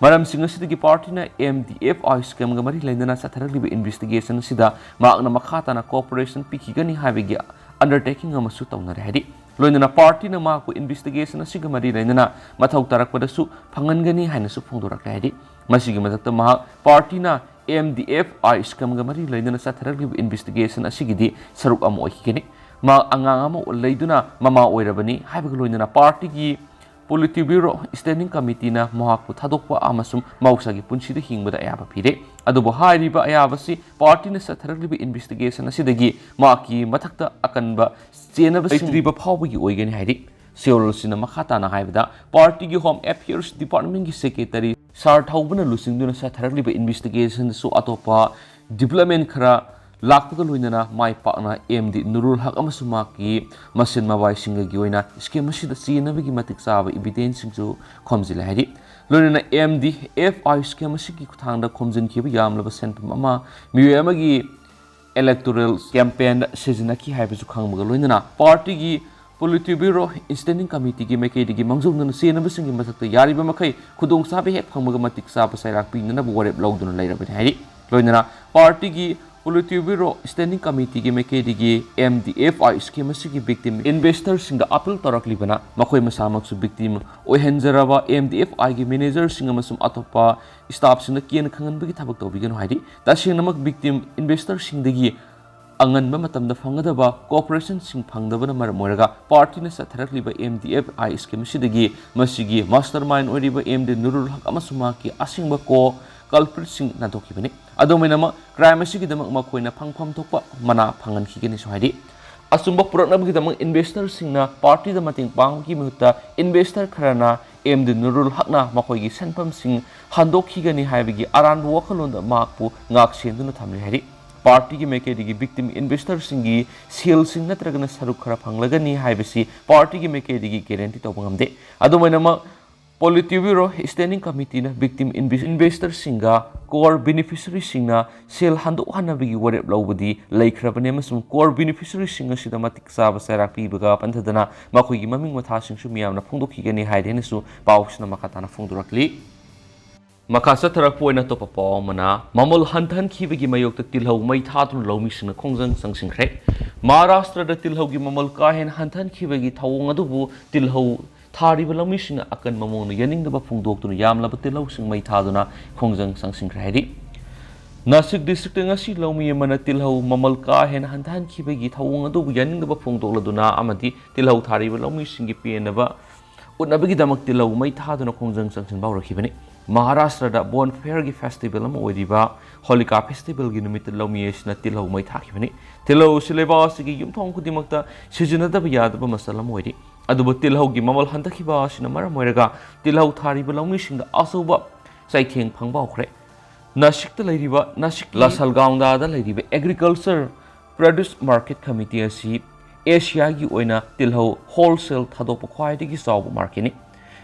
ꯃꯔꯝꯁꯤꯡ ꯑꯁꯤꯗꯒꯤ ꯄꯥꯔꯇꯤꯅ ꯑꯦꯝ ꯗꯤ ꯑꯦꯐ ꯑꯥꯏ ꯁ꯭ꯀꯦꯝꯒ ꯃꯔꯤ ꯂꯩꯅꯅ ꯆꯠꯊꯔꯛꯂꯤꯕ ꯏꯟꯚꯦꯁ꯭ꯇꯤꯒꯦꯁꯟ ꯑꯁꯤꯗ ꯃꯍꯥꯛꯅ ꯃꯈꯥ ꯇꯥꯅ ꯀꯣꯑꯣꯄꯔꯦꯁꯟ ꯄꯤꯈꯤꯒꯅꯤ ꯍꯥꯏꯕꯒꯤ ꯑꯟꯗꯔꯇꯦꯀꯤꯡ ꯑꯃꯁꯨ ꯇꯧꯅꯔꯦ ꯍꯥꯏꯔꯤ꯫ ꯂꯣꯏꯅꯅ ꯄꯥꯔꯇꯤꯅ ꯃꯍꯥꯛꯄꯨ ꯏꯟꯚꯦꯁ꯭ꯇꯤꯒꯦꯁꯟ ꯑꯁꯤꯒ ꯃꯔꯤ ꯂꯩꯅꯅ ꯃꯊꯧ ꯇꯥꯔꯛꯄꯗꯁꯨ ꯐꯪꯍꯟꯒꯅꯤ ꯍꯥꯏꯅꯁꯨ ꯐꯣꯡꯗꯣꯔꯛꯂꯦ ꯍꯥꯏꯔꯤ꯫ ꯃꯁꯤꯒꯤ ꯃꯊꯛꯇ ꯃꯍꯥꯛ ꯄꯥꯔꯇꯤꯅ ꯑꯦꯝ ꯗꯤ ꯑꯦꯐ ꯑꯥꯏ ꯁ꯭ꯀꯦꯝꯒ ꯃꯔꯤ ꯂꯩꯅꯅ ꯆꯠꯊꯔꯛꯂꯤꯕ ꯏꯟꯚꯦꯁ꯭ꯇꯤꯒꯦꯁꯟ ꯑꯁꯤꯒꯤꯗꯤ ꯁꯔꯨꯛ ꯑꯃ ꯑꯣꯏꯈꯤꯒꯅꯤ꯫ ꯃꯍꯥꯛ ꯑꯉꯥꯡ ꯑꯃ ꯂꯩꯗꯨꯅ ꯃꯃꯥ ꯑꯣꯏꯔꯕꯅꯤ ꯍꯥꯏꯕꯒ ꯂꯣꯏꯅꯅ ꯄꯥꯔꯇꯤꯒꯤ Politburo Standing Committeeꯅ ꯃꯍꯥꯛꯄꯨ ꯊꯥꯗꯣꯛꯄ ꯑꯃꯁꯨꯡ ꯃꯍꯧꯁꯥꯒꯤ ꯄꯨꯟꯁꯤꯗ ꯍꯤꯡꯕꯗ ꯑꯌꯥꯕ ꯄꯤꯔꯦ꯫ ꯑꯗꯨꯕꯨ ꯍꯥꯏꯔꯤꯕ ꯑꯌꯥꯕꯁꯤ ꯄꯥꯔꯇꯤꯅ ꯆꯠꯊꯔꯛꯂꯤꯕ investigation ꯑꯁꯤꯗꯒꯤ ꯃꯍꯥꯛꯀꯤ ꯃꯊꯛꯇ ꯑꯀꯟꯕ ꯆꯦꯟꯅꯕꯁꯤꯡ ꯂꯩꯇ꯭ꯔꯤꯕ ꯐꯥꯎꯕꯒꯤ ꯑꯣꯏꯒꯅꯤ ꯍꯥꯏꯔꯤ꯫ ꯁꯤꯌꯣꯔꯣꯜꯁꯤꯅ ꯃꯈꯥ ꯇꯥꯅ ꯍꯥꯏꯕꯗ, ꯄꯥꯔꯇꯤꯒꯤ Home Affairs Departmentꯀꯤ Secretary ꯁꯥꯔ ꯊꯧꯕꯅ ꯂꯨꯆꯤꯡꯗꯨꯅ ꯆꯠꯊꯔꯛꯂꯤꯕ investigationꯗꯁꯨ ꯑꯇꯣꯞꯄ development ꯈꯔ ꯂꯥꯛꯄꯒ ꯂꯣꯏꯅꯅ ꯃꯥꯏ ꯄꯥꯛꯅ ꯑꯦꯝ ꯗꯤ ꯅꯨꯔꯨꯜ ꯍꯛ ꯑꯃꯁꯨꯡ ꯃꯍꯥꯛꯀꯤ ꯃꯁꯦꯟ ꯃꯕꯥꯏꯁꯤꯡꯒꯒꯤ ꯑꯣꯏꯅ scheme ꯑꯁꯤꯗ ꯆꯦꯟꯅꯕꯒꯤ ꯃꯇꯤꯛ ꯆꯥꯕ evidenceꯁꯤꯡꯁꯨ ꯈꯣꯝꯖꯤꯜꯂꯦ ꯍꯥꯏꯔꯤ꯫ ꯂꯣꯏꯅꯅ ꯑꯦꯝ ꯗꯤ ꯑꯦꯐ ꯑꯥꯏ scheme ꯑꯁꯤꯒꯤ ꯈꯨꯠꯊꯥꯡꯗ ꯈꯣꯝꯖꯤꯟꯈꯤꯕ ꯌꯥꯝꯂꯕ ꯁꯦꯟꯐꯝ ꯑꯃ ꯃꯤꯑꯣꯏ ꯑꯃꯒꯤ electoral campaignꯗ ꯁꯤꯖꯤꯟꯅꯈꯤ ꯍꯥꯏꯕꯁꯨ ꯈꯪꯕꯒ ꯂꯣꯏꯅꯅ ꯄꯥꯔꯇꯤꯒꯤ Politburo Standing Committeeꯒꯤ ꯃꯥꯏꯀꯩꯗꯒꯤ ꯃꯥꯡꯖꯧꯅꯅ ꯆꯦꯟꯅꯕꯁꯤꯡꯒꯤ ꯃꯊꯛꯇ ꯌꯥꯔꯤꯕ ꯃꯈꯩ ꯈꯨꯗꯣꯡꯆꯥꯕ ꯍꯦꯛ ꯐꯪꯕꯒ ꯃꯇꯤꯛ ꯆꯥꯕ ꯆꯩꯔꯥꯛ ꯄꯤꯅꯅꯕ ꯋꯥꯔꯦꯞ ꯂꯧꯗꯨꯅ ꯂꯩꯔꯕꯅꯤ ꯍꯥꯏꯔꯤ꯫ ꯂꯣꯏꯅꯅ ꯄꯥꯔꯇꯤꯒꯤ Politburo Standing Committeeꯒꯤ ꯃꯥꯏꯀꯩꯗꯒꯤ ꯑꯦꯝ ꯗꯤ ꯑꯦꯐ ꯑꯥꯏ scheme ꯑꯁꯤꯒꯤ victim investorꯁꯤꯡꯗ appeal ꯇꯧꯔꯛꯂꯤꯕꯅ ꯃꯈꯣꯏ ꯃꯁꯥꯃꯛꯁꯨ victim ꯑꯣꯏꯍꯟꯖꯔꯕ ꯑꯦꯝ ꯗꯤ ꯑꯦꯐ ꯑꯥꯏꯒꯤ managerꯁꯤꯡ ꯑꯃꯁꯨꯡ ꯑꯇꯣꯞꯄ staffꯁꯤꯡꯗ ꯀꯦꯟꯅ ꯈꯪꯍꯟꯕꯒꯤ ꯊꯕꯛ ꯇꯧꯕꯤꯒꯅꯨ ꯍꯥꯏꯔꯤ꯫ ꯇꯁꯦꯡꯅꯃꯛ victim investorꯁꯤꯡꯗꯒꯤ ꯑꯉꯟꯕ ꯃꯇꯝꯗ ꯐꯪꯒꯗꯕ cooperationꯁꯤꯡ ꯐꯪꯗꯕꯅ ꯃꯔꯝ ꯑꯣꯏꯔꯒ ꯄꯥꯔꯇꯤꯅ ꯆꯠꯊꯔꯛꯂꯤꯕ ꯑꯦꯝ ꯗꯤ ꯑꯦꯐ ꯑꯥꯏ scheme ꯑꯁꯤꯗꯒꯤ ꯃꯁꯤꯒꯤ mastermind ꯑꯣꯏꯔꯤꯕ ꯑꯦꯝ ꯗꯤ ꯅꯨꯔꯨꯜ ꯍꯛ ꯑꯃꯁꯨꯡ ꯃꯍꯥꯛꯀꯤ ꯑꯁꯦꯡꯕ co culpritꯁꯤꯡ ꯅꯥꯟꯊꯣꯛꯈꯤꯕꯅꯤ꯫ ꯑꯗꯨꯝ ꯑꯣꯏꯅꯃꯛ, crime ꯑꯁꯤꯒꯤꯗꯃꯛ ꯃꯈꯣꯏꯅ ꯐꯪꯐꯝ ꯊꯣꯛꯄ ꯃꯅꯥ ꯐꯪꯍꯟꯈꯤꯒꯅꯤꯁꯨ ꯍꯥꯏꯔꯤ꯫ ꯑꯆꯨꯝꯕ ꯄꯨꯔꯛꯅꯕꯒꯤꯗꯃꯛ investorꯁꯤꯡꯅ ꯄꯥꯔꯇꯤꯗ ꯃꯇꯦꯡ ꯄꯥꯡꯕꯒꯤ ꯃꯍꯨꯠꯇ investor ꯈꯔꯅ ꯑꯦꯝ ꯗꯤ ꯅꯨꯔꯨꯜ ꯍꯛꯅ ꯃꯈꯣꯏꯒꯤ ꯁꯦꯟꯐꯝꯁꯤꯡ ꯍꯟꯗꯣꯛꯈꯤꯒꯅꯤ ꯍꯥꯏꯕꯒꯤ ꯑꯔꯥꯟꯕ ꯋꯥꯈꯜꯂꯣꯟꯗ ꯃꯍꯥꯛꯄꯨ ꯉꯥꯛ ꯁꯦꯟꯗꯨꯅ ꯊꯝꯂꯤ ꯍꯥꯏꯔꯤ꯫ ꯄꯥꯔꯇꯤꯒꯤ ꯃꯥꯏꯀꯩꯗꯒꯤ victim investorꯁꯤꯡꯒꯤ ꯁꯦꯜꯁꯤꯡ ꯅꯠꯇ꯭ꯔꯒꯅ ꯁꯔꯨꯛ ꯈꯔ ꯐꯪꯂꯒꯅꯤ ꯍꯥꯏꯕꯁꯤ ꯄꯥꯔꯇꯤꯒꯤ ꯃꯥꯏꯀꯩꯗꯒꯤ guarantee ꯇꯧꯕ ꯉꯝꯗꯦ꯫ ꯑꯗꯨꯝ ꯑꯣꯏꯅꯃꯛ, Politburo Standing Committeeꯅ victim invis-, investorꯁꯤꯡꯒ core beneficiaryꯁꯤꯡꯅ ꯁꯦꯜ ꯍꯟꯗꯣꯛꯍꯟꯅꯕꯒꯤ ꯋꯥꯔꯦꯞ ꯂꯧꯕꯗꯤ ꯂꯩꯈ꯭ꯔꯕꯅꯤ ꯑꯃꯁꯨꯡ core beneficiaryꯁꯤꯡ ꯑꯁꯤꯗ ꯃꯇꯤꯛ ꯆꯥꯕ ꯆꯩꯔꯥꯛ ꯄꯤꯕꯒ ꯄꯟꯊꯗꯅ ꯃꯈꯣꯏꯒꯤ ꯃꯃꯤꯡ ꯃꯊꯥꯁꯤꯡꯁꯨ ꯃꯤꯌꯥꯝꯅ ꯐꯣꯡꯗꯣꯛꯈꯤꯒꯅꯤ ꯍꯥꯏꯔꯦꯅꯁꯨ ꯄꯥꯎꯁꯤꯅ ꯃꯈꯥ ꯇꯥꯅ ꯐꯣꯡꯗꯣꯔꯛꯂꯤ꯫ ꯃꯈꯥ ꯆꯠꯊꯔꯛꯄ ꯑꯣꯏꯅ ꯑꯇꯣꯞꯄ ꯄꯥꯎ ꯑꯃꯅ, ꯃꯃꯜ ꯍꯟꯊꯍꯟꯈꯤꯕꯒꯤ ꯃꯥꯌꯣꯛꯇ ꯇꯤꯜꯍꯧ ꯃꯩ ꯊꯥꯗꯨꯅ ꯂꯧꯃꯤꯁꯤꯡꯅ ꯈꯣꯡꯖꯪ ꯆꯪꯁꯤꯟꯈ꯭ꯔꯦ꯫ ꯃꯍꯥꯔꯥꯁꯇ꯭ꯔꯗ ꯇꯤꯜꯍꯧꯒꯤ ꯃꯃꯜ ꯀꯥ ꯍꯦꯟꯅ ꯍꯟꯊꯍꯟꯈꯤꯕꯒꯤ ꯊꯧꯑꯣꯡ ꯑꯗꯨꯕꯨ ꯇꯤꯜꯍꯧ ꯊꯥꯔꯤꯕ ꯂꯧꯃꯤꯁꯤꯡꯅ ꯑꯀꯟꯕ ꯃꯑꯣꯡꯗ ꯌꯥꯅꯤꯡꯗꯕ ꯐꯣꯡꯗꯣꯛꯇꯨꯅ ꯌꯥꯝꯂꯕ ꯇꯤꯜꯍꯧꯁꯤꯡ ꯃꯩ ꯊꯥꯗꯨꯅ ꯈꯣꯡꯖꯪ ꯆꯪꯁꯤꯟꯈ꯭ꯔꯦ ꯍꯥꯏꯔꯤ꯫ ꯅꯥꯁꯤꯛ districtꯇ ꯉꯁꯤ ꯂꯧꯃꯤ ꯑꯃꯅ ꯇꯤꯜꯍꯧ ꯃꯃꯜ ꯀꯥ ꯍꯦꯟꯅ ꯍꯟꯊꯍꯟꯈꯤꯕꯒꯤ ꯊꯧꯑꯣꯡ ꯑꯗꯨꯕꯨ ꯌꯥꯅꯤꯡꯗꯕ ꯐꯣꯡꯗꯣꯛꯂꯗꯨꯅ ꯑꯃꯗꯤ ꯇꯤꯜꯍꯧ ꯊꯥꯔꯤꯕ ꯂꯧꯃꯤꯁꯤꯡꯒꯤ ꯄꯦꯟꯅꯕ ꯎꯠꯅꯕꯒꯤꯗꯃꯛ ꯇꯤꯜꯍꯧ ꯃꯩ ꯊꯥꯗꯨꯅ ꯈꯣꯡꯖꯪ ꯆꯪꯁꯤꯟꯕ ꯍꯧꯔꯛꯈꯤꯕꯅꯤ꯫ ꯃꯍꯥꯔꯥꯁꯇ꯭ꯔꯗ ꯕꯣꯟ ꯐꯦꯌꯔꯒꯤ ꯐꯦꯁꯇꯤꯚꯦꯜ ꯑꯃ ꯑꯣꯏꯔꯤꯕ ꯍꯣꯂꯤꯀꯥ ꯐꯦꯁꯇꯤꯚꯦꯜꯒꯤ ꯅꯨꯃꯤꯠꯇ ꯂꯧꯃꯤ ꯑꯁꯤꯅ ꯇꯤꯜꯍꯧ ꯃꯩ ꯊꯥꯈꯤꯕꯅꯤ꯫ ꯇꯤꯜꯍꯧ ꯑꯁꯤ ꯂꯩꯕꯥꯛ ꯑꯁꯤꯒꯤ ꯌꯨꯝꯊꯣꯡ ꯈꯨꯗꯤꯡꯃꯛꯇ ꯁꯤꯖꯤꯟꯅꯗꯕ ꯌꯥꯗꯕ ꯃꯆꯜ ꯑꯃ ꯑꯣꯏꯔꯤ꯫ ꯑꯗꯨꯕꯨ ꯇꯤꯜꯍꯧꯒꯤ ꯃꯃꯜ ꯍꯟꯊꯈꯤꯕ ꯑꯁꯤꯅ ꯃꯔꯝ ꯑꯣꯏꯔꯒ ꯇꯤꯜꯍꯧ ꯊꯥꯔꯤꯕ ꯂꯧꯃꯤꯁꯤꯡꯗ ꯑꯆꯧꯕ ꯆꯩꯊꯦꯡ ꯐꯪꯕ ꯍꯧꯈ꯭ꯔꯦ꯫ ꯅꯥꯁꯤꯛꯇ ꯂꯩꯔꯤꯕ, ꯅꯥꯁꯤꯛ ꯂꯁꯜꯒꯥꯎꯟꯗꯥꯗ ꯂꯩꯔꯤꯕ ꯑꯦꯒ꯭ꯔꯤꯀꯜꯆꯔ ꯄ꯭ꯔꯗ꯭ꯌꯨꯁ ꯃꯥꯔꯀꯦꯠ ꯀꯃꯤꯇꯤ ꯑꯁꯤ ꯑꯦꯁꯤꯌꯥꯒꯤ ꯑꯣꯏꯅ ꯇꯤꯜꯍꯧ ꯍꯣꯜꯁꯦꯜ ꯊꯥꯗꯣꯛꯄ ꯈ꯭ꯋꯥꯏꯗꯒꯤ ꯆꯥꯎꯕ ꯃꯥꯔꯀꯦꯠꯅꯤ꯫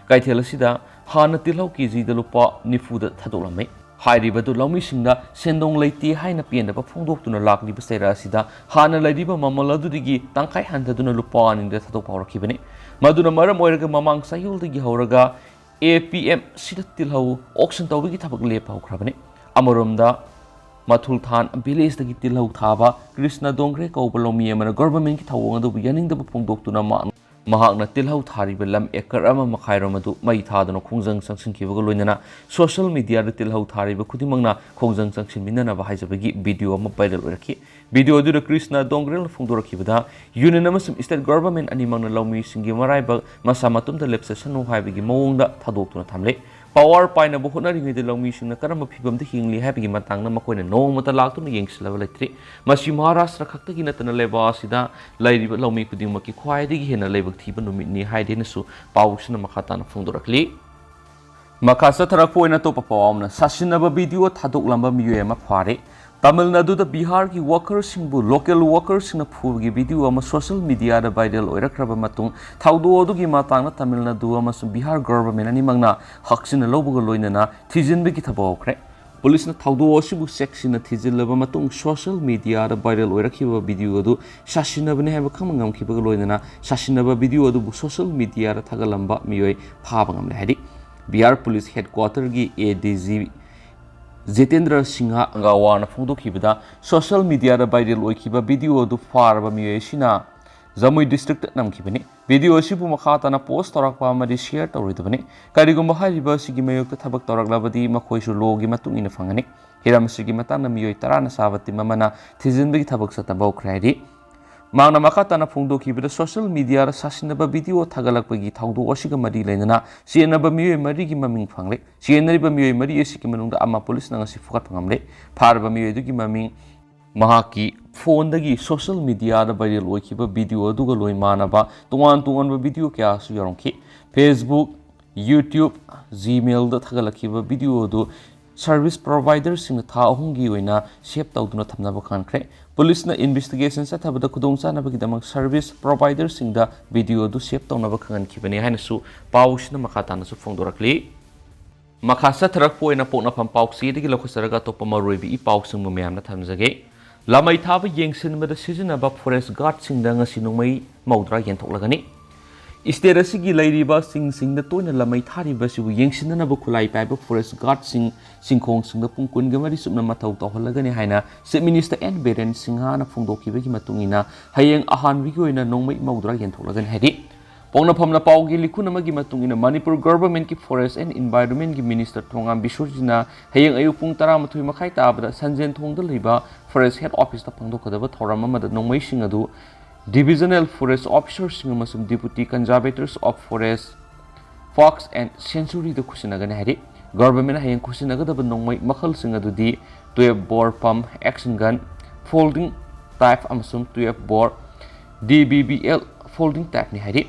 ꯀꯩꯊꯦꯜ ꯑꯁꯤꯗ ꯍꯥꯟꯅ ꯇꯤꯜꯍꯧ ꯀꯦꯖꯤꯗ ꯂꯨꯄꯥ ꯅꯤꯐꯨꯗ ꯊꯥꯗꯣꯛꯂꯝꯃꯤ꯫ ꯍꯥꯏꯔꯤꯕꯗꯨ ꯂꯧꯃꯤꯁꯤꯡꯗ ꯁꯦꯟꯗꯣꯡ ꯂꯩꯇꯦ ꯍꯥꯏꯅ ꯄꯦꯟꯗꯕ ꯐꯣꯡꯗꯣꯛꯇꯨꯅ ꯂꯥꯛꯂꯤꯕ ꯆꯩꯔꯥ ꯑꯁꯤꯗ ꯍꯥꯟꯅ ꯂꯩꯔꯤꯕ ꯃꯃꯜ ꯑꯗꯨꯗꯒꯤ ꯇꯪꯈꯥꯏ ꯍꯟꯊꯗꯨꯅ ꯂꯨꯄꯥ ꯑꯅꯤꯗ ꯊꯥꯗꯣꯛꯄ ꯍꯧꯔꯛꯈꯤꯕꯅꯤ꯫ ꯃꯗꯨꯅ ꯃꯔꯝ ꯑꯣꯏꯔꯒ ꯃꯃꯥꯡ ꯆꯌꯣꯜꯗꯒꯤ ꯍꯧꯔꯒ ꯑꯦ ꯄꯤ ꯑꯦꯝ ꯁꯤꯗ ꯇꯤꯜꯍꯧ ꯑꯣꯛꯁꯟ ꯇꯧꯕꯒꯤ ꯊꯕꯛ ꯂꯦꯞꯄ ꯍꯧꯈ꯭ꯔꯕꯅꯤ꯫ ꯑꯃꯔꯣꯝꯗ, ꯃꯊꯨꯜꯊꯥꯟ ꯚꯤꯂꯦꯖꯇꯒꯤ ꯇꯤꯜꯍꯧ ꯊꯥꯕ ꯀ꯭ꯔꯤꯁꯅ ꯗꯣꯡꯒ꯭ꯔꯦ ꯀꯧꯕ ꯂꯧꯃꯤ ꯑꯃꯅ ꯒꯣꯚꯔꯟꯃꯦꯟꯠꯀꯤ ꯊꯧꯑꯣꯡ ꯑꯗꯨꯕꯨ ꯌꯥꯅꯤꯡꯗꯕ ꯐꯣꯡꯗꯣꯛꯇꯨꯅ ꯃꯍꯥꯛ ꯃꯍꯥꯛꯅ ꯇꯤꯜꯍꯧ ꯊꯥꯔꯤꯕ ꯂꯝ ꯑꯦꯀꯔ ꯑꯃ ꯃꯈꯥꯏꯔꯣꯝ ꯑꯗꯨ ꯃꯩ ꯊꯥꯗꯨꯅ ꯈꯣꯡꯖꯪ ꯆꯪꯁꯤꯟꯈꯤꯕꯒ ꯂꯣꯏꯅꯅ ꯁꯣꯁꯤꯌꯦꯜ ꯃꯤꯗꯤꯌꯥꯗ ꯇꯤꯜꯍꯧ ꯊꯥꯔꯤꯕ ꯈꯨꯗꯤꯡꯃꯛꯅ ꯈꯣꯡꯖꯪ ꯆꯪꯁꯤꯟꯃꯤꯟꯅꯅꯕ ꯍꯥꯏꯖꯕꯒꯤ ꯚꯤꯗꯤꯑꯣ ꯑꯃ ꯚꯥꯏꯔꯦꯜ ꯑꯣꯏꯔꯛꯈꯤ꯫ ꯚꯤꯗꯤꯑꯣ ꯑꯗꯨꯗ ꯀ꯭ꯔꯤꯁꯅ ꯗꯣꯡꯒ꯭ꯔꯦꯜꯅ ꯐꯣꯡꯗꯣꯔꯛꯈꯤꯕꯗ ꯌꯨꯅꯤꯌꯟ ꯑꯃꯁꯨꯡ ꯁ꯭ꯇꯦꯠ ꯒꯣꯚꯔꯟꯃꯦꯟꯠ ꯑꯅꯤꯃꯛꯅ ꯂꯧꯃꯤꯁꯤꯡꯒꯤ ꯃꯔꯥꯏꯕꯛ ꯃꯁꯥ ꯃꯇꯣꯝꯇ ꯂꯦꯞꯆꯁꯅꯨ ꯍꯥꯏꯕꯒꯤ ꯃꯑꯣꯡꯗ ꯊꯥꯗꯣꯛꯇꯨꯅ ꯊꯝꯂꯦ꯫ ꯄꯥꯋꯔ ꯄꯥꯏꯅꯕ ꯍꯣꯠꯅꯔꯤꯉꯩꯗ ꯂꯧꯃꯤꯁꯤꯡꯅ ꯀꯔꯝꯕ ꯐꯤꯚꯝꯗ ꯍꯤꯡꯂꯤ ꯍꯥꯏꯕꯒꯤ ꯃꯇꯥꯡꯗ ꯃꯈꯣꯏꯅ ꯅꯣꯡꯃꯇ ꯂꯥꯛꯇꯨꯅ ꯌꯦꯡꯁꯤꯜꯂꯕ ꯂꯩꯇ꯭ꯔꯤ꯫ ꯃꯁꯤ ꯃꯍꯥꯔꯥꯁꯇ꯭ꯔ ꯈꯛꯇꯒꯤ ꯅꯠꯇꯅ ꯂꯩꯕꯥꯛ ꯑꯁꯤꯗ ꯂꯩꯔꯤꯕ ꯂꯧꯃꯤ ꯈꯨꯗꯤꯡꯃꯛꯀꯤ ꯈ꯭ꯋꯥꯏꯗꯒꯤ ꯍꯦꯟꯅ ꯂꯥꯏꯕꯛ ꯊꯤꯕ ꯅꯨꯃꯤꯠꯅꯤ ꯍꯥꯏꯗꯨꯅꯁꯨ ꯄꯥꯎꯁꯤꯅ ꯃꯈꯥ ꯇꯥꯅ ꯐꯣꯡꯗꯣꯔꯛꯂꯤ꯫ ꯃꯈꯥ ꯆꯠꯊꯔꯛꯄ ꯑꯣꯏꯅ ꯑꯇꯣꯞꯄ ꯄꯥꯎ ꯑꯃꯅ ꯁꯥꯁꯤꯟꯅꯕ ꯚꯤꯗꯤꯑꯣ ꯊꯥꯗꯣꯛꯂꯝꯕ ꯃꯤꯑꯣꯏ ꯑꯃ ꯐꯥꯔꯦ꯫ ꯇꯥꯃꯤꯜ ꯅꯥꯗꯨꯗ ꯕꯤꯍꯥꯔꯒꯤ ꯋꯥꯀꯔꯁꯤꯡꯕꯨ ꯂꯣꯀꯦꯜ ꯋꯥꯀꯔꯁꯤꯡꯅ ꯐꯨꯕꯒꯤ ꯚꯤꯗꯤꯑꯣ ꯑꯃ ꯁꯣꯁꯤꯌꯦꯜ ꯃꯤꯗꯤꯌꯥꯗ ꯚꯥꯏꯔꯦꯜ ꯑꯣꯏꯔꯛꯈ꯭ꯔꯕ ꯃꯇꯨꯡ ꯊꯧꯗꯣꯛ ꯑꯗꯨꯒꯤ ꯃꯇꯥꯡꯗ ꯇꯥꯃꯤꯜ ꯅꯥꯗꯨ ꯑꯃꯁꯨꯡ ꯕꯤꯍꯥꯔ ꯒꯣꯚꯔꯟꯃꯦꯟꯠ ꯑꯅꯤꯃꯛꯅ ꯍꯛꯆꯤꯟꯅ ꯂꯧꯕꯒ ꯂꯣꯏꯅꯅ ꯊꯤꯖꯤꯟꯕꯒꯤ ꯊꯕꯛ ꯍꯧꯈ꯭ꯔꯦ꯫ ꯄꯨꯂꯤꯁꯅ ꯊꯧꯗꯣꯛ ꯑꯁꯤꯕꯨ ꯆꯦꯛꯁꯤꯟꯅ ꯊꯤꯖꯤꯜꯂꯕ ꯃꯇꯨꯡ ꯁꯣꯁꯤꯌꯦꯜ ꯃꯤꯗꯤꯌꯥꯗ ꯚꯥꯏꯔꯦꯜ ꯑꯣꯏꯔꯛꯈꯤꯕ ꯚꯤꯗꯤꯑꯣ ꯑꯗꯨ ꯁꯥꯁꯤꯟꯅꯕꯅꯤ ꯍꯥꯏꯕ ꯈꯪꯕ ꯉꯝꯈꯤꯕꯒ ꯂꯣꯏꯅꯅ ꯁꯥꯁꯤꯟꯅꯕ ꯚꯤꯗꯤꯑꯣ ꯑꯗꯨꯕꯨ ꯁꯣꯁꯤꯌꯦꯜ ꯃꯤꯗꯤꯌꯥꯗ ꯊꯥꯒꯠꯂꯝꯕ ꯃꯤꯑꯣꯏ ꯐꯥꯕ ꯉꯝꯂꯦ ꯍꯥꯏꯔꯤ꯫ ꯕꯤꯍꯥꯔ ꯄꯨꯂꯤꯁ ꯍꯦꯗꯀ꯭ꯋꯥꯇꯔꯒꯤ A D G Jitendra Singh ꯑꯪꯒꯥꯋꯥꯅ ꯐꯣꯡꯗꯣꯛꯈꯤꯕꯗ ꯁꯣꯁꯤꯌꯦꯜ ꯃꯤꯗꯤꯌꯥꯗ ꯚꯥꯏꯔꯦꯜ ꯑꯣꯏꯈꯤꯕ ꯚꯤꯗꯤꯑꯣ ꯑꯗꯨ ꯐꯥꯔꯕ ꯃꯤꯑꯣꯏ ꯑꯁꯤꯅ ꯖꯃꯨꯏ ꯗꯤꯁꯇ꯭ꯔꯤꯛꯇ ꯅꯝꯈꯤꯕꯅꯤ꯫ ꯚꯤꯗꯤꯑꯣ ꯑꯁꯤꯕꯨ ꯃꯈꯥ ꯇꯥꯅ ꯄꯣꯁ ꯇꯧꯔꯛꯄ ꯑꯃꯗꯤ ꯁꯤꯌꯔ ꯇꯧꯔꯣꯏꯗꯕꯅꯤ꯫ ꯀꯔꯤꯒꯨꯝꯕ ꯍꯥꯏꯔꯤꯕ ꯑꯁꯤꯒꯤ ꯃꯥꯌꯣꯛꯇ ꯊꯕꯛ ꯇꯧꯔꯛꯂꯕꯗꯤ ꯃꯈꯣꯏꯁꯨ ꯂꯣꯒꯤ ꯃꯇꯨꯡ ꯏꯟꯅ ꯐꯪꯒꯅꯤ꯫ ꯍꯤꯔꯝ ꯑꯁꯤꯒꯤ ꯃꯇꯥꯡꯗ ꯃꯤꯑꯣꯏ ꯇꯔꯥꯅ ꯁꯥꯕ ꯇꯤꯝ ꯑꯃꯅ ꯊꯤꯖꯤꯟꯕꯒꯤ ꯊꯕꯛ ꯆꯠꯊꯕ ꯍꯧꯈ꯭ꯔꯦ ꯍꯥꯏꯔꯤ꯫ ꯃꯍꯥꯛꯅ ꯃꯈꯥ ꯇꯥꯅ ꯐꯣꯡꯗꯣꯛꯈꯤꯕꯗ, ꯁꯣꯁꯤꯌꯦꯜ ꯃꯤꯗꯤꯌꯥꯗ ꯁꯥꯁꯤꯟꯅꯕ ꯚꯤꯗꯤꯑꯣ ꯊꯥꯒꯠꯂꯛꯄꯒꯤ ꯊꯧꯗꯣꯛ ꯑꯁꯤꯒ ꯃꯔꯤ ꯂꯩꯅꯅ ꯆꯦꯟꯅꯕ ꯃꯤꯑꯣꯏ ꯃꯔꯤꯒꯤ ꯃꯃꯤꯡ ꯐꯪꯂꯦ꯫ ꯆꯦꯟꯅꯔꯤꯕ ꯃꯤꯑꯣꯏ ꯃꯔꯤ ꯑꯁꯤꯒꯤ ꯃꯅꯨꯡꯗ ꯑꯃ ꯄꯨꯂꯤꯁꯅ ꯉꯁꯤ ꯐꯨꯒꯠꯄ ꯉꯝꯂꯦ꯫ ꯐꯥꯔꯕ ꯃꯤꯑꯣꯏ ꯑꯗꯨꯒꯤ ꯃꯃꯤꯡ ꯃꯍꯥꯛꯀꯤ ꯐꯣꯟꯗꯒꯤ ꯁꯣꯁꯤꯌꯦꯜ ꯃꯤꯗꯤꯌꯥꯗ ꯚꯥꯏꯔꯦꯜ ꯑꯣꯏꯈꯤꯕ ꯚꯤꯗꯤꯑꯣ ꯑꯗꯨꯒ ꯂꯣꯏ ꯃꯥꯟꯅꯕ ꯇꯣꯉꯥꯟ ꯇꯣꯉꯥꯟꯕ ꯚꯤꯗꯤꯑꯣ ꯀꯌꯥꯁꯨ ꯌꯥꯎꯔꯝꯈꯤ꯫ Facebook, YouTube, Gmailꯗ ꯊꯥꯒꯠꯂꯛꯈꯤꯕ ꯚꯤꯗꯤꯑꯣ ꯑꯗꯨ ꯁꯔꯚꯤꯁ ꯄ꯭ꯔꯣꯚꯥꯏꯗꯔꯁꯤꯡꯅ ꯊꯥ ꯑꯍꯨꯝꯒꯤ ꯑꯣꯏꯅ ꯁꯦꯚ ꯇꯧꯗꯨꯅ ꯊꯝꯅꯕ ꯈꯪꯍꯟꯈ꯭ꯔꯦ꯫ ꯄꯨꯂꯤꯁꯅ ꯏꯟꯚꯦꯁꯇꯤꯒꯦꯁꯟ ꯆꯠꯊꯕꯗ ꯈꯨꯗꯣꯡꯆꯥꯅꯕꯒꯤꯗꯃꯛ ꯁꯔꯚꯤꯁ ꯄ꯭ꯔꯣꯚꯥꯏꯗꯔꯁꯤꯡꯗ ꯚꯤꯗꯤꯑꯣ ꯑꯗꯨ ꯁꯦꯚ ꯇꯧꯅꯕ ꯈꯪꯍꯟꯈꯤꯕꯅꯤ ꯍꯥꯏꯅꯁꯨ ꯄꯥꯎꯁꯤꯅ ꯃꯈꯥ ꯇꯥꯅꯁꯨ ꯐꯣꯡꯗꯣꯔꯛꯂꯤ꯫ ꯃꯈꯥ ꯆꯠꯊꯔꯛꯄ ꯑꯣꯏꯅ ꯄꯣꯛꯅꯐꯝ ꯄꯥꯎꯆꯦꯗꯒꯤ ꯂꯧꯈꯠꯆꯔꯒ ꯑꯇꯣꯞꯄ ꯃꯔꯨꯑꯣꯏꯕ ꯏ ꯄꯥꯎꯁꯤꯡꯕꯨ ꯃꯌꯥꯝꯅ ꯊꯝꯖꯒꯦ꯫ ꯂꯥꯃꯩ ꯊꯥꯕ ꯌꯦꯡꯁꯤꯟꯕꯗ ꯁꯤꯖꯤꯟꯅꯕ ꯐꯣꯔꯦꯁ ꯒꯥꯔꯗꯁꯤꯡꯗ ꯉꯁꯤ ꯅꯣꯡꯃꯩ ꯃꯧꯗ꯭ꯔꯥ ꯌꯦꯟꯊꯣꯛꯂꯒꯅꯤ꯫ ꯏꯁꯇꯦꯠ ꯑꯁꯤꯒꯤ ꯂꯩꯔꯤꯕ ꯆꯤꯡꯁꯤꯡꯗ ꯇꯣꯏꯅ ꯂꯥꯃꯩ ꯊꯥꯔꯤꯕ ꯑꯁꯤꯕꯨ ꯌꯦꯡꯁꯤꯟꯅꯅꯕ ꯈꯨꯠꯂꯥꯏ ꯄꯥꯏꯕ ꯐꯣꯔꯦꯁ ꯒꯥꯔꯗꯁꯤꯡ ꯆꯤꯡꯈꯣꯡꯁꯤꯡꯗ ꯄꯨꯡ ꯀꯨꯟꯒ ꯃꯔꯤ ꯆꯨꯞꯅ ꯃꯊꯧ ꯇꯧꯍꯜꯂꯒꯅꯤ ꯍꯥꯏꯅ ꯆꯤꯐ ꯃꯤꯅꯤꯁꯇꯔ ꯑꯦꯟ ꯕꯤꯔꯦꯟ ꯁꯤꯡꯍꯥꯅ ꯐꯣꯡꯗꯣꯛꯈꯤꯕꯒꯤ ꯃꯇꯨꯡ ꯏꯟꯅ ꯍꯌꯦꯡ ꯑꯍꯥꯟꯕꯒꯤ ꯑꯣꯏꯅ ꯅꯣꯡꯃꯩ ꯃꯧꯗ꯭ꯔꯥ ꯌꯦꯟꯊꯣꯛꯂꯒꯅꯤ ꯍꯥꯏꯔꯤ꯫ ꯄꯣꯛꯅꯐꯝꯅ ꯄꯥꯎꯒꯤ ꯂꯤꯈꯨꯟ ꯑꯃꯒꯤ ꯃꯇꯨꯡ ꯏꯟꯅ ꯃꯅꯤꯄꯨꯔ ꯒꯚꯔꯟꯃꯦꯟꯠꯀꯤ ꯐꯣꯔꯦꯁ ꯑꯦꯟ ꯏꯟꯚꯥꯏꯔꯣꯟꯃꯦꯟꯠꯀꯤ ꯃꯤꯅꯤꯁꯇꯔ ꯊꯣꯉꯥꯝ ꯕꯤꯁꯣꯔꯖꯤꯠꯅ ꯍꯌꯦꯡ ꯑꯌꯨꯛ ꯄꯨꯡ ꯇꯔꯥꯃꯥꯊꯣꯏ ꯃꯈꯥꯏ ꯇꯥꯕꯗ ꯁꯟꯖꯦꯟ ꯊꯣꯡꯗ ꯂꯩꯕ ꯐꯣꯔꯦꯁ ꯍꯦꯗ ꯑꯣꯐꯤꯁꯇ ꯄꯥꯡꯊꯣꯛꯀꯗꯕ ꯊꯧꯔꯝ ꯑꯃꯗ ꯅꯣꯡꯃꯩꯁꯤꯡ ꯑꯗꯨ ꯗꯤꯚꯤꯖꯅꯦꯜ ꯐꯣꯔꯦꯁ ꯑꯣꯐꯤꯁꯔꯁꯤꯡ ꯑꯃꯁꯨꯡ deputy conservators of forest, parks and ꯁꯦꯟꯆꯨꯔꯤꯗ ꯈꯨꯠꯁꯤꯟꯅꯒꯅꯤ ꯍꯥꯏꯔꯤ꯫ ꯒꯚꯔꯟꯃꯦꯟꯠꯅ ꯍꯌꯦꯡ ꯈꯨꯠꯁꯤꯟꯅꯒꯗꯕ ꯅꯣꯡꯃꯩ ꯃꯈꯜꯁꯤꯡ ꯑꯗꯨꯗꯤ twelve bore pump action gun, folding type ꯑꯃꯁꯨꯡ twelve bore D B B L folding typeꯅꯤ ꯍꯥꯏꯔꯤ꯫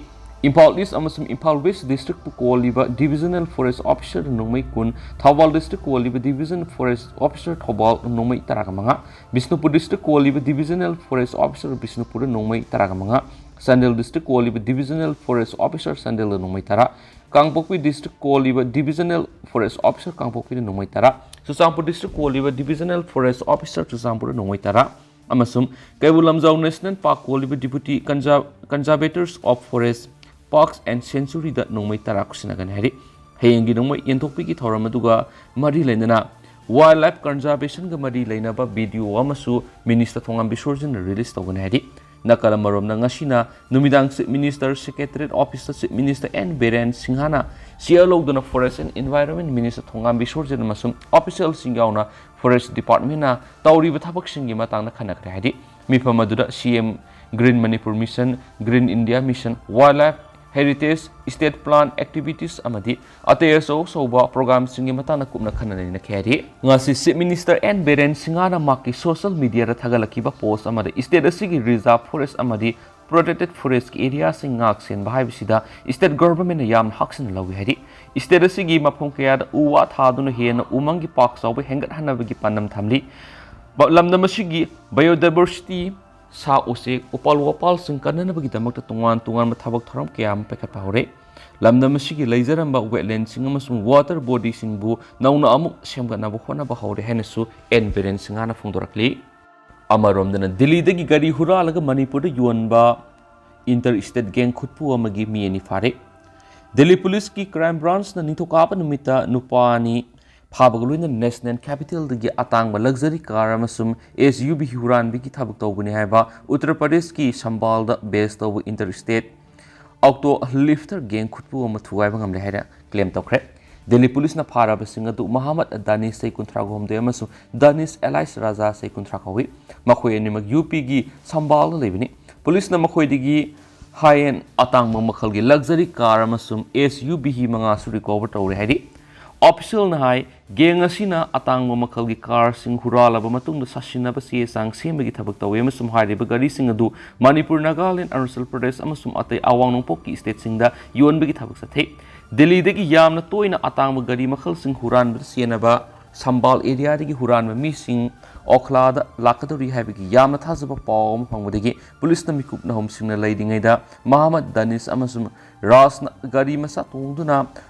ꯏꯝꯐꯥꯜ ꯏꯁ ꯑꯃꯁꯨꯡ ꯏꯝꯐꯥꯜ ꯋꯦꯁ ꯗꯤꯁꯇ꯭ꯔꯤꯛꯄꯨ ꯀꯣꯜꯂꯤꯕ ꯗꯤꯚꯤꯖꯅꯦꯜ ꯐꯣꯔꯦꯁ ꯑꯣꯐꯤꯁꯔꯗ ꯅꯣꯡꯃꯩ ꯀꯨꯟ, ꯊꯧꯕꯥꯜ ꯗꯤꯁꯇ꯭ꯔꯤꯛ ꯀꯣꯜꯂꯤꯕ ꯗꯤꯚꯤꯖꯅꯦꯜ ꯐꯣꯔꯦꯁ ꯑꯣꯐꯤꯁꯔ ꯊꯧꯕꯥꯜ ꯅꯣꯡꯃꯩ ꯇꯔꯥꯒ ꯃꯉꯥ, ꯕꯤꯁꯅꯨꯄꯨꯔ ꯗꯤꯁꯇ꯭ꯔꯤꯛ ꯀꯣꯜꯂꯤꯕ ꯗꯤꯚꯤꯖꯅꯦꯜ ꯐꯣꯔꯦꯁ ꯑꯣꯐꯤꯁꯔ ꯕꯤꯁꯅꯨꯄꯨꯔꯗ ꯅꯣꯡꯃꯩ ꯇꯔꯥꯒ ꯃꯉꯥ, ꯆꯥꯟꯗꯦꯜ ꯗꯤꯁꯇ꯭ꯔꯤꯛ ꯀꯣꯜꯂꯤꯕ ꯗꯤꯚꯤꯖꯅꯦꯜ ꯐꯣꯔꯦꯁ ꯑꯣꯐꯤꯁꯔ ꯆꯥꯟꯗꯦꯜꯗ ꯅꯣꯡꯃꯩ ꯇꯔꯥ, ꯀꯥꯡꯄꯣꯛꯄꯤ ꯗꯤꯁꯇ꯭ꯔꯤꯛ ꯀꯣꯜꯂꯤꯕ ꯗꯤꯚꯤꯖꯅꯦꯜ ꯐꯣꯔꯦꯁ ꯑꯣꯐꯤꯁꯔ ꯀꯥꯡꯄꯣꯛꯄꯤꯗ ꯅꯣꯡꯃꯩ ꯇꯔꯥ, ꯆꯨꯔꯆꯥꯟꯄꯨꯔ ꯗꯤꯁꯇ꯭ꯔꯤꯛ ꯀꯣꯜꯂꯤꯕ ꯗꯤꯚꯤꯖꯅꯦꯜ ꯐꯣꯔꯦꯁ ꯑꯣꯐꯤꯁꯔ ꯆꯨꯔꯆꯥꯟꯄꯨꯔꯗ ꯅꯣꯡꯃꯩ ꯇꯔꯥ, ꯑꯃꯁꯨꯡ ꯀꯩꯕꯨꯜ ꯂꯝꯖꯥꯎ ꯅꯦꯁꯅꯦꯜ ꯄꯥꯔꯛ ꯀꯣꯜꯂꯤꯕ ꯗꯤꯄꯨꯇꯤ ꯀꯟꯖꯥ-, conservators of forest, parks and ꯁꯦꯟꯆꯨꯔꯤꯗ ꯅꯣꯡꯃꯩ ꯇꯔꯥ ꯈꯨꯠꯁꯤꯟꯅꯒꯅꯤ ꯍꯥꯏꯔꯤ꯫ ꯍꯌꯦꯡꯒꯤ ꯅꯣꯡꯃꯩ ꯌꯦꯟꯊꯣꯛꯄꯒꯤ ꯊꯧꯔꯝ ꯑꯗꯨꯒ ꯃꯔꯤ ꯂꯩꯅꯅ ꯋꯥꯏꯜꯗ ꯂꯥꯏꯐ ꯀꯟꯖꯥꯔꯕꯦꯁꯟꯒ ꯃꯔꯤ ꯂꯩꯅꯕ ꯚꯤꯗꯤꯑꯣ ꯑꯃꯁꯨ ꯃꯤꯅꯤꯁꯇꯔ ꯊꯣꯉꯥꯝ ꯕꯤꯁꯣꯔꯖꯤꯠꯅ ꯔꯤꯂꯤꯁ ꯇꯧꯒꯅꯤ ꯍꯥꯏꯔꯤ꯫ ꯅꯥꯀꯜ ꯑꯃꯔꯣꯝꯅ ꯉꯁꯤꯅ ꯅꯨꯃꯤꯗꯥꯡ ꯆꯤꯐ ꯃꯤꯅꯤꯁꯇꯔ ꯁꯦꯀ꯭ꯔꯦꯇꯔꯤꯌꯦꯠ ꯑꯣꯐꯤꯁꯇ ꯆꯤꯐ ꯃꯤꯅꯤꯁꯇꯔ ꯑꯦꯟ ꯕꯤꯔꯦꯟ ꯁꯤꯡꯍꯅ ꯆꯤꯌꯔ ꯂꯧꯗꯨꯅ ꯐꯣꯔꯦꯁ ꯑꯦꯟ ꯏꯟꯚꯥꯏꯔꯣꯟꯃꯦꯟꯠ ꯃꯤꯅꯤꯁꯇꯔ ꯊꯣꯉꯥꯝ ꯕꯤꯁꯣꯔꯖꯤꯠ ꯑꯃꯁꯨꯡ ꯑꯣꯐꯤꯁꯤꯌꯦꯜꯁꯤꯡ ꯌꯥꯎꯅ ꯐꯣꯔꯦꯁ ꯗꯤꯄꯥꯔꯠꯃꯦꯟꯠꯅ ꯇꯧꯔꯤꯕ ꯊꯕꯛꯁꯤꯡꯒꯤ ꯃꯇꯥꯡꯗ ꯈꯟꯅꯈ꯭ꯔꯦ ꯍꯥꯏꯔꯤ꯫ ꯃꯤꯐꯝ ꯑꯗꯨꯗ ꯁꯤ M Green Manipur Mission, Green India Mission, Wildlife Heritage, State Plan Activities ꯑꯃꯗꯤ ꯑꯇꯩ ꯑꯆꯧ ꯑꯆꯧꯕ programꯁꯤꯡꯒꯤ ꯃꯇꯥꯡꯗ ꯀꯨꯞꯅ ꯈꯟꯅ ꯅꯩꯅꯈꯤ ꯍꯥꯏꯔꯤ꯫ ꯉꯁꯤ Chief Minister N ꯕꯤꯔꯦꯟ ꯁꯤꯡꯍꯅ ꯃꯍꯥꯛꯀꯤ social mediaꯗ ꯊꯥꯒꯠꯂꯛꯈꯤꯕ post ꯑꯃꯗ state ꯑꯁꯤꯒꯤ reserve forest ꯑꯃꯗꯤ protected forestꯀꯤ areaꯁꯤꯡ ꯉꯥꯛ ꯁꯦꯟꯕ ꯍꯥꯏꯕꯁꯤꯗ state governmentꯅ ꯌꯥꯝꯅ ꯍꯛꯆꯤꯟꯅ ꯂꯧꯏ ꯍꯥꯏꯔꯤ꯫ State ꯑꯁꯤꯒꯤ ꯃꯐꯝ ꯀꯌꯥꯗ ꯎ ꯋꯥ ꯊꯥꯗꯨꯅ ꯍꯦꯟꯅ ꯎꯃꯪꯒꯤ ꯄꯥꯛ ꯆꯥꯎꯕ ꯍꯦꯟꯒꯠꯍꯟꯅꯕꯒꯤ ꯄꯥꯟꯗꯝ ꯊꯝꯂꯤ꯫ ꯕ-, ꯂꯝꯗꯝ ꯑꯁꯤꯒꯤ biodiversity, ꯁꯥ ꯎꯆꯦꯛ, ꯎꯄꯥꯜ ꯋꯥꯄꯥꯜꯁꯤꯡ ꯀꯟꯅꯅꯕꯒꯤꯗꯃꯛꯇ ꯇꯣꯉꯥꯟ ꯇꯣꯉꯥꯟꯕ ꯊꯕꯛ ꯊꯧꯔꯝ ꯀꯌꯥ ꯑꯃ ꯄꯥꯏꯈꯠꯄ ꯍꯧꯔꯦ꯫ ꯂꯝꯗꯝ ꯑꯁꯤꯒꯤ ꯂꯩꯖꯔꯝꯕ wetlandꯁꯤꯡ ꯑꯃꯁꯨꯡ water bodyꯁꯤꯡꯕꯨ ꯅꯧꯅ ꯑꯃꯨꯛ ꯁꯦꯝꯒꯠꯅꯕ ꯍꯣꯠꯅꯕ ꯍꯧꯔꯦ ꯍꯥꯏꯅꯁꯨ ꯑꯦꯟ ꯕꯤꯔꯦꯟ ꯁꯤꯡꯍꯅ ꯐꯣꯡꯗꯣꯔꯛꯂꯤ꯫ ꯑꯃꯔꯣꯝꯗꯅ ꯗꯤꯜꯂꯤꯗꯒꯤ ꯒꯥꯔꯤ ꯍꯨꯔꯥꯜꯂꯒ ꯃꯅꯤꯄꯨꯔꯗ ꯌꯣꯟꯕ inter state gang ꯈꯨꯠꯄꯨ ꯑꯃꯒꯤ ꯃꯤ ꯑꯅꯤ ꯐꯥꯔꯦ꯫ ꯗꯤꯜꯂꯤ ꯄꯨꯂꯤꯁꯀꯤ crime branchꯅ ꯅꯤꯡꯊꯧꯀꯥꯕ ꯅꯨꯃꯤꯠꯇ ꯅꯨꯄꯥ ꯑꯅꯤ ꯐꯥꯕꯒ ꯂꯣꯏꯅꯅ national capitalꯗꯒꯤ ꯑꯇꯥꯡꯕ luxury car ꯑꯃꯁꯨꯡ SUV ꯍꯨꯔꯥꯟꯕꯒꯤ ꯊꯕꯛ ꯇꯧꯕꯅꯤ ꯍꯥꯏꯕ ꯎꯠꯇꯔ ꯄ꯭ꯔꯗꯦꯁꯀꯤ ꯁꯝꯕꯥꯜꯗ base ꯇꯧꯕ inter state auto lifter gang ꯈꯨꯠꯄꯨ ꯑꯃ ꯊꯨꯒꯥꯏꯕ ꯉꯝꯂꯦ ꯍꯥꯏꯅ claim ꯇꯧꯈ꯭ꯔꯦ꯫ ꯗꯤꯜꯂꯤ ꯄꯨꯂꯤꯁꯅ ꯐꯥꯔꯕꯁꯤꯡ ꯑꯗꯨ ꯃꯍꯃꯗ ꯗꯥꯅꯤꯁ, ꯆꯍꯤ ꯀꯨꯟꯊ꯭ꯔꯥ ꯍꯨꯝꯗꯣꯏ ꯑꯃꯁꯨꯡ ꯗꯥꯅꯤꯁ alias ꯔꯥꯖꯥ, ꯆꯍꯤ ꯀꯨꯟꯊ꯭ꯔꯥ ꯀꯧꯏ꯫ ꯃꯈꯣꯏ ꯑꯅꯤꯃꯛ UPꯒꯤ ꯁꯝꯕꯥꯜꯗ ꯂꯩꯕꯅꯤ꯫ ꯄꯨꯂꯤꯁꯅ ꯃꯈꯣꯏꯗꯒꯤ high end ꯑꯇꯥꯡꯕ ꯃꯈꯜꯒꯤ luxury car ꯑꯃꯁꯨꯡ SUV ꯍꯤ ꯃꯉꯥꯁꯨ recover ꯇꯧꯔꯦ ꯍꯥꯏꯔꯤ꯫ Officialꯅ ꯍꯥꯏ, gang ꯑꯁꯤꯅ ꯑꯇꯥꯡꯕ ꯃꯈꯜꯒꯤ carꯁꯤꯡ ꯍꯨꯔꯥꯜꯂꯕ ꯃꯇꯨꯡꯗ ꯁꯥꯁꯤꯟꯅꯕ ꯆꯦ ꯆꯥꯡ ꯁꯦꯝꯕꯒꯤ ꯊꯕꯛ ꯇꯧꯏ ꯑꯃꯁꯨꯡ ꯍꯥꯏꯔꯤꯕ ꯒꯥꯔꯤꯁꯤꯡ ꯑꯗꯨ ꯃꯅꯤꯄꯨꯔ, ꯅꯥꯒꯥꯂꯦꯟ, ꯑꯔꯨꯅꯥꯆꯜ ꯄ꯭ꯔꯗꯦꯁ ꯑꯃꯁꯨꯡ ꯑꯇꯩ ꯑꯋꯥꯡ ꯅꯣꯡꯄꯣꯛꯀꯤ stateꯁꯤꯡꯗ ꯌꯣꯟꯕꯒꯤ ꯊꯕꯛ ꯆꯠꯊꯩ꯫ ꯗꯤꯜꯂꯤꯗꯒꯤ ꯌꯥꯝꯅ ꯇꯣꯏꯅ ꯑꯇꯥꯡꯕ ꯒꯥꯔꯤ ꯃꯈꯜꯁꯤꯡ ꯍꯨꯔꯥꯟꯕꯗ ꯆꯦꯟꯅꯕ ꯁꯝꯕꯥꯜ areaꯗꯒꯤ ꯍꯨꯔꯥꯟꯕ ꯃꯤꯁꯤꯡ ꯑꯣꯈꯂꯥꯗ ꯂꯥꯛꯀꯗꯧꯔꯤ ꯍꯥꯏꯕꯒꯤ ꯌꯥꯝꯅ ꯊꯥꯖꯕ ꯄꯥꯎ ꯑꯃ ꯐꯪꯕꯗꯒꯤ ꯄꯨꯂꯤꯁꯅ ꯃꯤꯀꯨꯞ ꯅꯍꯨꯝꯁꯤꯡꯅ ꯂꯩꯔꯤꯉꯩꯗ ꯃꯍꯃꯗ ꯗꯥꯅꯤꯁ ꯑꯃꯁꯨꯡ ꯔꯥꯖꯅ ꯒꯥꯔꯤ ꯃꯆꯥ ꯇꯣꯡꯗꯨꯅ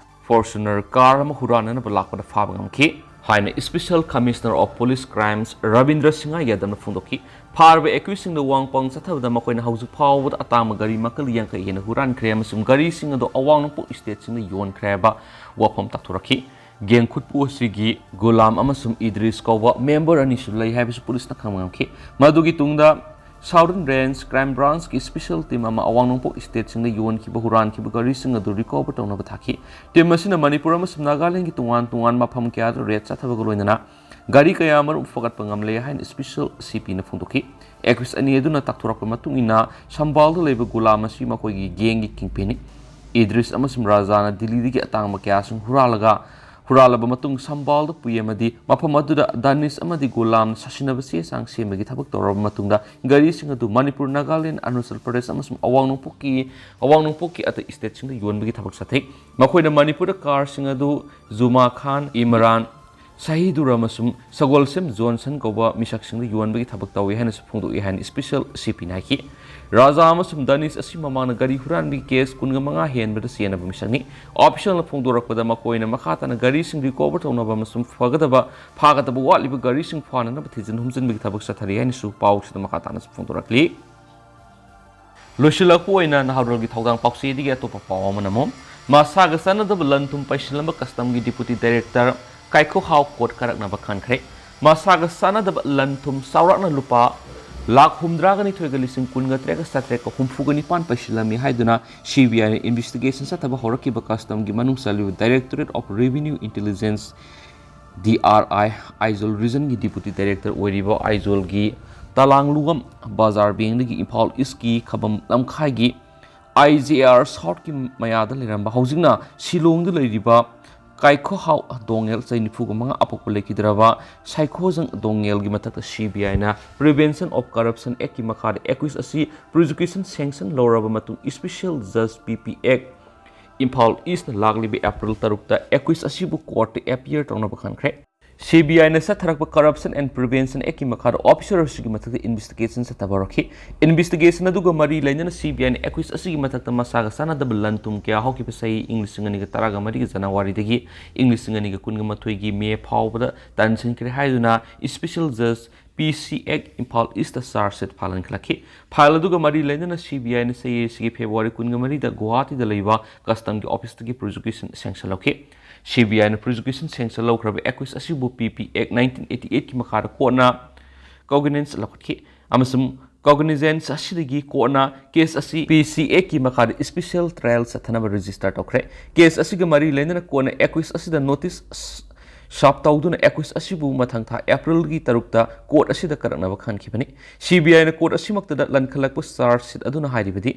Fortuner car ꯑꯃ ꯍꯨꯔꯥꯟꯅꯅꯕ ꯂꯥꯛꯄꯗ ꯐꯥꯕ ꯉꯝꯈꯤ ꯍꯥꯏꯅ Special Commissioner of Police Crimes Rabindra Singh ꯌꯥꯗꯕꯅ ꯐꯣꯡꯗꯣꯛꯈꯤ꯫ ꯐꯥꯔꯕ ꯑꯦꯀ꯭ꯌꯨꯖꯁꯤꯡꯗ ꯋꯥꯡ ꯄꯥꯡ ꯆꯠꯊꯕꯗ ꯃꯈꯣꯏꯅ ꯍꯧꯖꯤꯛ ꯐꯥꯎꯕꯗ ꯑꯇꯥꯡꯕ ꯒꯥꯔꯤ ꯃꯈꯜ ꯌꯥꯡꯈꯩ ꯍꯦꯟꯅ ꯍꯨꯔꯥꯟꯈ꯭ꯔꯦ ꯑꯃꯁꯨꯡ ꯒꯥꯔꯤꯁꯤꯡ ꯑꯗꯨ ꯑꯋꯥꯡ ꯅꯣꯡꯄꯣꯛ stateꯁꯤꯡꯗ ꯌꯣꯟꯈ꯭ꯔꯦ ꯍꯥꯏꯕ ꯋꯥꯐꯝ ꯇꯥꯛꯊꯣꯔꯛꯈꯤ꯫ Gang ꯈꯨꯠꯄꯨ ꯑꯁꯤꯒꯤ ꯒꯨꯂꯥꯝ ꯑꯃꯁꯨꯡ ꯏꯗ꯭ꯔꯤꯁ ꯀꯧꯕ member ꯑꯅꯤꯁꯨ ꯂꯩ ꯍꯥꯏꯕꯁꯨ ꯄꯨꯂꯤꯁꯅ ꯈꯪꯕ ꯉꯝꯈꯤ꯫ ꯃꯗꯨꯒꯤ ꯇꯨꯡꯗ Southern Range Crime Branchꯀꯤ special team ꯑꯃ ꯑꯋꯥꯡ ꯅꯣꯡꯄꯣꯛ stateꯁꯤꯡꯗ ꯌꯣꯟꯈꯤꯕ ꯍꯨꯔꯥꯟꯈꯤꯕ ꯒꯥꯔꯤꯁꯤꯡ ꯑꯗꯨ recover ꯇꯧꯅꯕ ꯊꯥꯈꯤ꯫ Team ꯑꯁꯤꯅ ꯃꯅꯤꯄꯨꯔ ꯑꯃꯁꯨꯡ ꯅꯥꯒꯥꯂꯦꯟꯒꯤ ꯇꯣꯉꯥꯟ ꯇꯣꯉꯥꯟꯕ ꯃꯐꯝ ꯀꯌꯥꯗ raid ꯆꯠꯊꯕꯒ ꯂꯣꯏꯅꯅ ꯒꯥꯔꯤ ꯀꯌꯥ ꯃꯔꯨꯝ ꯐꯒꯠꯄ ꯉꯝꯂꯦ ꯍꯥꯏꯅ ꯏꯁꯄꯤꯁꯦꯜ ꯁꯤ ꯄꯤꯅ ꯐꯣꯡꯗꯣꯛꯈꯤ꯫ ꯑꯦꯀ꯭ꯌꯨꯁ ꯑꯅꯤ ꯑꯗꯨꯅ ꯇꯥꯛꯊꯣꯔꯛꯄ ꯃꯇꯨꯡ ꯏꯟꯅ, ꯁꯝꯕꯥꯜꯗ ꯂꯩꯕ ꯒꯨꯂꯥꯝ ꯑꯁꯤ ꯃꯈꯣꯏꯒꯤ ꯒꯦꯡꯒꯤ ꯀꯤꯡꯄꯤꯅꯤ꯫ ꯏꯗ꯭ꯔꯤꯁ ꯑꯃꯁꯨꯡ ꯔꯥꯖꯥꯅ ꯗꯤꯜꯂꯤꯗꯒꯤ ꯑꯇꯥꯡꯕ ꯀꯌꯥꯁꯤꯡ ꯍꯨꯔꯥꯜꯂꯒ, ꯍꯨꯔꯥꯜꯂꯕ ꯃꯇꯨꯡ ꯁꯝꯕꯥꯜꯗ ꯄꯨꯏ ꯑꯃꯗꯤ ꯃꯐꯝ ꯑꯗꯨꯗ ꯗꯥꯅꯤꯁ ꯑꯃꯗꯤ ꯒꯨꯂꯥꯝꯅ ꯁꯥꯁꯤꯟꯅꯕ ꯆꯦ ꯆꯥꯡ ꯁꯦꯝꯕꯒꯤ ꯊꯕꯛ ꯇꯧꯔꯕ ꯃꯇꯨꯡꯗ, ꯒꯥꯔꯤꯁꯤꯡ ꯑꯗꯨ ꯃꯅꯤꯄꯨꯔ, ꯅꯥꯒꯥꯂꯦꯟ, ꯑꯔꯨꯅꯥꯆꯜ ꯄ꯭ꯔꯗꯦꯁ ꯑꯃꯁꯨꯡ ꯑꯋꯥꯡ ꯅꯣꯡꯄꯣꯛꯀꯤ, ꯑꯋꯥꯡ ꯅꯣꯡꯄꯣꯛꯀꯤ ꯑꯇꯩ ꯁ꯭ꯇꯦꯠꯁꯤꯡꯗ ꯌꯣꯟꯕꯒꯤ ꯊꯕꯛ ꯆꯠꯊꯩ꯫ ꯃꯈꯣꯏꯅ ꯃꯅꯤꯄꯨꯔꯗ ꯀꯥꯔꯁꯤꯡ ꯑꯗꯨ ꯖꯨꯃꯥ ꯈꯥꯟ, ꯏꯃꯔꯥꯟ, ꯁꯍꯤꯗꯨꯔ ꯑꯃꯁꯨꯡ ꯁꯒꯣꯜꯁꯦꯝ ꯖꯣꯟꯁꯟ ꯀꯧꯕ ꯃꯤꯁꯛꯁꯤꯡꯗ ꯌꯣꯟꯕꯒꯤ ꯊꯕꯛ ꯇꯧꯏ ꯍꯥꯏꯅꯁꯨ ꯐꯣꯡꯗꯣꯛꯏ ꯍꯥꯏꯅ ꯏꯁꯄꯤꯁꯦꯜ ꯁꯤ ꯄꯤꯅ ꯍꯥꯏꯈꯤ꯫ ꯔꯥꯖꯥ ꯑꯃꯁꯨꯡ ꯗꯥꯅꯤꯁ ꯑꯁꯤ ꯃꯃꯥꯡꯗ ꯒꯥꯔꯤ ꯍꯨꯔꯥꯟꯕꯒꯤ ꯀꯦꯁ ꯀꯨꯟꯒ ꯃꯉꯥ ꯍꯦꯟꯕꯗ ꯆꯦꯟꯅꯕ ꯃꯤꯁꯛꯅꯤ꯫ ꯑꯣꯐꯤꯁꯤꯌꯦꯜꯅ ꯐꯣꯡꯗꯣꯔꯛꯄꯗ, ꯃꯈꯣꯏꯅ ꯃꯈꯥ ꯇꯥꯅ ꯒꯥꯔꯤꯁꯤꯡ ꯔꯤꯀꯣꯚꯔ ꯇꯧꯅꯕ ꯑꯃꯁꯨꯡ ꯐꯒꯗꯕ, ꯐꯥꯒꯗꯕ ꯋꯥꯠꯂꯤꯕ ꯒꯥꯔꯤꯁꯤꯡ ꯐꯥꯅꯅꯕ ꯊꯤꯖꯤꯟ ꯍꯨꯝꯖꯤꯟꯕꯒꯤ ꯊꯕꯛ ꯆꯠꯊꯔꯤ ꯍꯥꯏꯅꯁꯨ ꯄꯥꯎꯁꯤꯗ ꯃꯈꯥ ꯇꯥꯅꯁꯨ ꯐꯣꯡꯗꯣꯔꯛꯂꯤ꯫ ꯂꯣꯏꯁꯤꯜꯂꯛꯄ ꯑꯣꯏꯅ ꯅꯍꯥꯔꯣꯜꯒꯤ ꯊꯧꯗꯥꯡ ꯄꯥꯎꯆꯦꯗꯒꯤ ꯑꯇꯣꯞꯄ ꯄꯥꯎ ꯑꯃꯅ ꯑꯃꯨꯛ, ꯃꯁꯥꯒ ꯆꯥꯟꯅꯗꯕ ꯂꯟ ꯊꯨꯝ ꯄꯩꯁꯤꯜꯂꯝꯕ ꯀꯁꯇꯝꯒꯤ ꯗꯤꯄꯨꯇꯤ ꯗꯥꯏꯔꯦꯛꯇꯔ ꯀꯥꯏꯈꯣꯍꯥꯎ ꯀꯣꯔꯠ ꯀꯥꯔꯛꯅꯕ ꯈꯟꯈ꯭ꯔꯦ꯫ ꯃꯁꯥꯒ ꯆꯥꯟꯅꯗꯕ ꯂꯟ ꯊꯨꯝ ꯆꯥꯎꯔꯥꯛꯅ ꯂꯨꯄꯥ ꯂꯥꯈ ꯍꯨꯝꯗ꯭ꯔꯥꯒ ꯅꯤꯊꯣꯏꯒ ꯂꯤꯁꯤꯡ ꯀꯨꯟꯒ ꯇꯔꯦꯠꯀ ꯆꯥꯇ꯭ꯔꯦꯠꯀ ꯍꯨꯝꯐꯨꯒ ꯅꯤꯄꯥꯟ ꯄꯩꯁꯤꯜꯂꯝꯃꯤ ꯍꯥꯏꯗꯨꯅ ꯁꯤ ꯕꯤ ꯑꯥꯏꯅ ꯏꯟꯚꯦꯁꯇꯤꯒꯦꯁꯟ ꯆꯠꯊꯕ ꯍꯧꯔꯛꯈꯤꯕ ꯀꯁꯇꯝꯒꯤ ꯃꯅꯨꯡ ꯆꯜꯂꯤꯕ Directorate of Revenue Intelligence, D R I, Aizawl ꯔꯤꯖꯟꯒꯤ ꯗꯤꯄꯨꯇꯤ ꯗꯥꯏꯔꯦꯛꯇꯔ ꯑꯣꯏꯔꯤꯕ ꯑꯥꯏꯖꯣꯜꯒꯤ ꯇꯂꯥꯡꯂꯨꯉꯝ ꯕꯖꯥꯔ ꯕꯦꯡꯗꯒꯤ ꯏꯝꯐꯥꯜ ꯏꯁꯀꯤ ꯈꯕꯝ ꯂꯝꯈꯥꯏꯒꯤ ꯑꯥꯏ ꯖꯦ ꯑꯥꯔ ꯁꯥꯎꯠꯀꯤ ꯃꯌꯥꯗ ꯂꯩꯔꯝꯕ, ꯍꯧꯖꯤꯛꯅ ꯁꯤꯂꯣꯡꯗ ꯂꯩꯔꯤꯕ ꯀꯥꯏꯈꯣꯍꯥꯎ ꯗꯣꯉꯦꯜ, ꯆꯍꯤ ꯅꯤꯐꯨꯒ ꯃꯉꯥ, ꯑꯄꯣꯛꯄ ꯂꯩꯈꯤꯗ꯭ꯔꯕ ꯁꯥꯏꯈꯣꯖꯪ ꯗꯣꯉꯦꯜꯒꯤ ꯃꯊꯛꯇ ꯁꯤ ꯕꯤ ꯑꯥꯏꯅ Prevention of Corruption Actꯀꯤ ꯃꯈꯥꯗ ꯑꯦꯀ꯭ꯌꯨꯁ ꯑꯁꯤ ꯄ꯭ꯔꯣꯁꯤꯀ꯭ꯌꯨꯁꯟ ꯁꯦꯡꯁꯟ ꯂꯧꯔꯕ ꯃꯇꯨꯡ, ꯏꯁꯄꯤꯁꯦꯜ ꯖꯁ ꯄꯤ ꯄꯤ ꯑꯦꯛ ꯏꯝꯐꯥꯜ ꯏꯁꯅ ꯂꯥꯛꯂꯤꯕ ꯑꯦꯄ꯭ꯔꯤꯜ ꯇꯔꯨꯛꯇ ꯑꯦꯀ꯭ꯌꯨꯁ ꯑꯁꯤꯕꯨ ꯀꯣꯔꯠꯇ ꯑꯦꯄꯤꯌꯔ ꯇꯧꯅꯕ ꯈꯟꯈ꯭ꯔꯦ꯫ ꯁꯤ ꯕꯤ ꯑꯥꯏꯅ ꯆꯠꯊꯔꯛꯄ ꯀꯔꯞꯁꯟ ꯑꯦꯟ ꯄ꯭ꯔꯤꯚꯦꯟꯁꯟ ꯑꯦꯛꯀꯤ ꯃꯈꯥꯗ ꯑꯣꯐꯤꯁꯔ ꯑꯁꯤꯒꯤ ꯃꯊꯛꯇ ꯏꯟꯚꯦꯁꯇꯤꯒꯦꯁꯟ ꯆꯠꯊꯕ ꯍꯧꯔꯛꯈꯤ꯫ ꯏꯟꯚꯦꯁꯇꯤꯒꯦꯁꯟ ꯑꯗꯨꯒ ꯃꯔꯤ ꯂꯩꯅꯅ ꯁꯤ ꯕꯤ ꯑꯥꯏꯅ ꯑꯦꯀ꯭ꯌꯨꯁ ꯑꯁꯤꯒꯤ ꯃꯊꯛꯇ ꯃꯁꯥꯒ ꯆꯥꯟꯅꯗꯕ ꯂꯟ ꯊꯨꯝ ꯀꯌꯥ ꯍꯧꯈꯤꯕ ꯆꯍꯤ ꯏꯪ ꯂꯤꯁꯤꯡ ꯑꯅꯤꯒ ꯇꯔꯥꯒ ꯃꯔꯤꯒꯤ ꯖꯅꯋꯥꯔꯤꯗꯒꯤ ꯏꯪ ꯂꯤꯁꯤꯡ ꯑꯅꯤꯒ ꯀꯨꯟꯒ ꯃꯥꯊꯣꯏꯒꯤ ꯃꯦ ꯐꯥꯎꯕꯗ ꯇꯟꯁꯤꯟꯈ꯭ꯔꯦ ꯍꯥꯏꯗꯨꯅ ꯏꯁꯄꯤꯁꯦꯜ ꯖꯁ ꯄꯤ ꯁꯤ ꯑꯦꯛ ꯏꯝꯐꯥꯜ ꯏꯁꯇ ꯆꯥꯔꯖ ꯁꯤꯠ ꯐꯥꯏꯜ ꯍꯟꯈꯠꯂꯛꯈꯤ꯫ ꯐꯥꯏꯜ ꯑꯗꯨꯒ ꯃꯔꯤ ꯂꯩꯅꯅ ꯁꯤ ꯕꯤ ꯑꯥꯏꯅ ꯆꯍꯤ ꯑꯁꯤꯒꯤ ꯐꯦꯕ꯭ꯔꯨꯋꯥꯔꯤ ꯀꯨꯟꯒ ꯃꯔꯤꯗ ꯒꯨꯋꯥꯍꯥꯇꯤꯗ ꯂꯩꯕ ꯀꯁꯇꯝꯒꯤ ꯑꯣꯐꯤꯁꯇꯒꯤ ꯄ꯭ꯔꯣꯁꯤꯀ꯭ꯌꯨꯁꯟ ꯁꯦꯡꯁꯟ ꯂꯧꯈꯤ꯫ ꯁꯤ ꯕꯤ ꯑꯥꯏꯅ ꯄ꯭ꯔꯣꯁꯤꯀ꯭ꯌꯨꯁꯟ ꯁꯦꯡꯁꯟ ꯂꯧꯈ꯭ꯔꯕ ꯑꯦꯀ꯭ꯌꯨꯁ ꯑꯁꯤꯕꯨ ꯄꯤ ꯄꯤ ꯑꯦꯛ ꯅꯥꯏꯟꯇꯤꯟ ꯑꯩꯠꯇꯤ ꯑꯩꯠꯀꯤ ꯃꯈꯥꯗ ꯀꯣꯔꯠꯅ ꯀꯣꯒꯅꯤꯖꯦꯟꯁ ꯂꯧꯈꯠꯈꯤ ꯑꯃꯁꯨꯡ ꯀꯣꯒꯅꯤꯖꯦꯟꯁ ꯑꯁꯤꯗꯒꯤ ꯀꯣꯔꯠꯅ ꯀꯦꯁ ꯑꯁꯤ ꯄꯤ ꯁꯤ ꯑꯦꯛꯀꯤ ꯃꯈꯥꯗ ꯏꯁꯄꯤꯁꯦꯜ ꯇ꯭ꯔꯥꯌꯦꯜ ꯆꯠꯊꯅꯕ ꯔꯦꯖꯤꯁꯇꯔ ꯇꯧꯈ꯭ꯔꯦ꯫ ꯀꯦꯁ ꯑꯁꯤꯒ ꯃꯔꯤ ꯂꯩꯅꯅ ꯀꯣꯔꯠꯅ ꯑꯦꯀ꯭ꯌꯨꯁ ꯑꯁꯤꯗ ꯅꯣꯇꯤꯁ ꯁꯥꯞ ꯇꯧꯗꯨꯅ ꯑꯦꯀ꯭ꯌꯨꯁ ꯑꯁꯤꯕꯨ ꯃꯊꯪ ꯊꯥ ꯑꯦꯄ꯭ꯔꯤꯜꯒꯤ ꯇꯔꯨꯛꯇ ꯀꯣꯔꯠ ꯑꯁꯤꯗ ꯀꯔꯛꯅꯕ ꯈꯟꯈꯤꯕꯅꯤ꯫ ꯁꯤ ꯕꯤ ꯑꯥꯏꯅ ꯀꯣꯔꯠ ꯑꯁꯤꯃꯛꯇꯗ ꯂꯟꯈꯠꯂꯛꯄ ꯆꯥꯔꯖ ꯁꯤꯠ ꯑꯗꯨꯅ ꯍꯥꯏꯔꯤꯕꯗꯤ,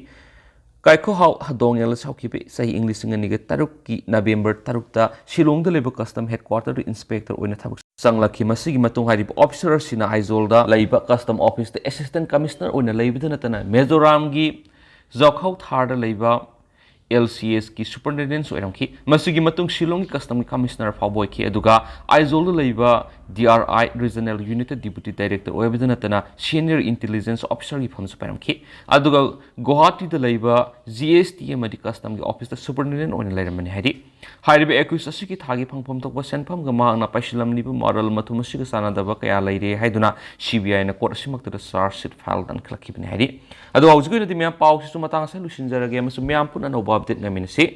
ꯀꯥꯏꯈꯣꯍꯥꯎ ꯍꯗꯣꯡꯌꯦꯜ ꯁꯥꯎꯈꯤꯕꯤ ꯆꯍꯤ ꯏꯪ ꯂꯤꯁꯤꯡ ꯑꯅꯤꯒ ꯇꯔꯨꯛꯀꯤ ꯅꯕꯦꯝꯕꯔ ꯇꯔꯨꯛꯇ ꯁꯤꯂꯣꯡꯗ ꯂꯩꯕ ꯀꯁꯇꯝ ꯍꯦꯗꯀ꯭ꯋꯥꯇꯔꯗ ꯏꯟꯁꯄꯦꯛꯇꯔ ꯑꯣꯏꯅ ꯊꯕꯛ ꯆꯪꯂꯛꯈꯤ꯫ ꯃꯁꯤꯒꯤ ꯃꯇꯨꯡ ꯍꯥꯏꯔꯤꯕ ꯑꯣꯐꯤꯁꯔ ꯑꯁꯤꯅ ꯑꯥꯏꯖꯣꯜꯗ ꯂꯩꯕ ꯀꯁꯇꯝ ꯑꯣꯐꯤꯁꯇ ꯑꯦꯁꯤꯁꯇꯦꯟ ꯀꯃꯤꯁꯅꯔ ꯑꯣꯏꯅ ꯂꯩꯕꯗ ꯅꯠꯇꯅ ꯃꯤꯖꯣꯔꯥꯝꯒꯤ ꯖꯣꯈꯧ ꯊꯥꯔꯗ ꯂꯩꯕ ꯑꯦꯜ ꯁꯤ ꯑꯦꯁꯀꯤ ꯁꯨꯄꯔꯤꯟꯇꯦꯟꯗꯦꯟꯁ ꯑꯣꯏꯔꯝꯈꯤ꯫ ꯃꯁꯤꯒꯤ ꯃꯇꯨꯡ ꯁꯤꯂꯣꯡꯒꯤ ꯀꯁꯇꯝꯒꯤ ꯀꯃꯤꯁꯅꯔ ꯐꯥꯎꯕ ꯑꯣꯏꯈꯤ꯫ ꯑꯗꯨꯒ ꯑꯥꯏꯖꯣꯜꯗ ꯂꯩꯕ ꯗꯤ ꯑꯥꯔ ꯑꯥꯏ ꯔꯤꯖꯅꯦꯜ ꯌꯨꯅꯤꯠꯇ ꯗꯤꯄꯨꯇꯤ ꯗꯥꯏꯔꯦꯛꯇꯔ ꯑꯣꯏꯕꯗ ꯅꯠꯇꯅ ꯁꯦꯅꯤꯌꯔ ꯏꯟꯇꯦꯂꯤꯖꯦꯟꯁ ꯑꯣꯐꯤꯁꯔꯒꯤ ꯐꯝꯁꯨ ꯄꯥꯏꯔꯝꯈꯤ꯫ ꯑꯗꯨꯒ ꯒꯨꯋꯥꯍꯥꯇꯤꯗ ꯂꯩꯕ ꯖꯤ ꯑꯦꯁ ꯇꯤ ꯑꯃꯗꯤ ꯀꯁꯇꯝꯒꯤ ꯑꯣꯐꯤꯁꯇ ꯁꯨꯄꯔꯤꯟꯇꯦꯟꯗꯦꯟ ꯑꯣꯏꯅ ꯂꯩꯔꯝꯕꯅꯤ ꯍꯥꯏꯔꯤ꯫ ꯍꯥꯏꯔꯤꯕ ꯑꯦꯀ꯭ꯌꯨꯁ ꯑꯁꯤꯒꯤ ꯊꯥꯒꯤ ꯐꯪꯐꯝ ꯊꯣꯛꯄ ꯁꯦꯟꯐꯝꯒ ꯃꯍꯥꯛꯅ ꯄꯥꯏꯁꯤꯜꯂꯝꯂꯤꯕ ꯃꯔꯜ ꯃꯊꯨꯝ ꯑꯁꯤꯒ ꯆꯥꯟꯅꯗꯕ ꯀꯌꯥ ꯂꯩꯔꯦ ꯍꯥꯏꯗꯨꯅ ꯁꯤ ꯕꯤ ꯑꯥꯏꯅ ꯀꯣꯔꯠ ꯑꯁꯤꯃꯛꯇꯗ ꯆꯥꯔꯖ ꯁꯤꯠ ꯐꯥꯏꯜ ꯀꯟꯈꯠꯂꯛꯈꯤꯕꯅꯤ ꯍꯥꯏꯔꯤ꯫ ꯑꯗꯣ ꯍꯧꯖꯤꯛꯀꯤ ꯑꯣꯏꯅꯗꯤ ꯃꯌꯥꯝ ꯄꯥꯎꯁꯤꯁꯨ ꯃꯇꯥꯡ ꯑꯁꯤꯗ ꯂꯣꯏꯁꯤꯟꯖꯔꯒꯦ ꯑꯃꯁꯨꯡ ꯃꯌꯥꯝ ꯄꯨꯟꯅ ꯑꯅꯧꯕ ꯑꯞꯗꯦꯠ ꯉꯥꯏꯃꯤꯟꯅꯁꯤ꯫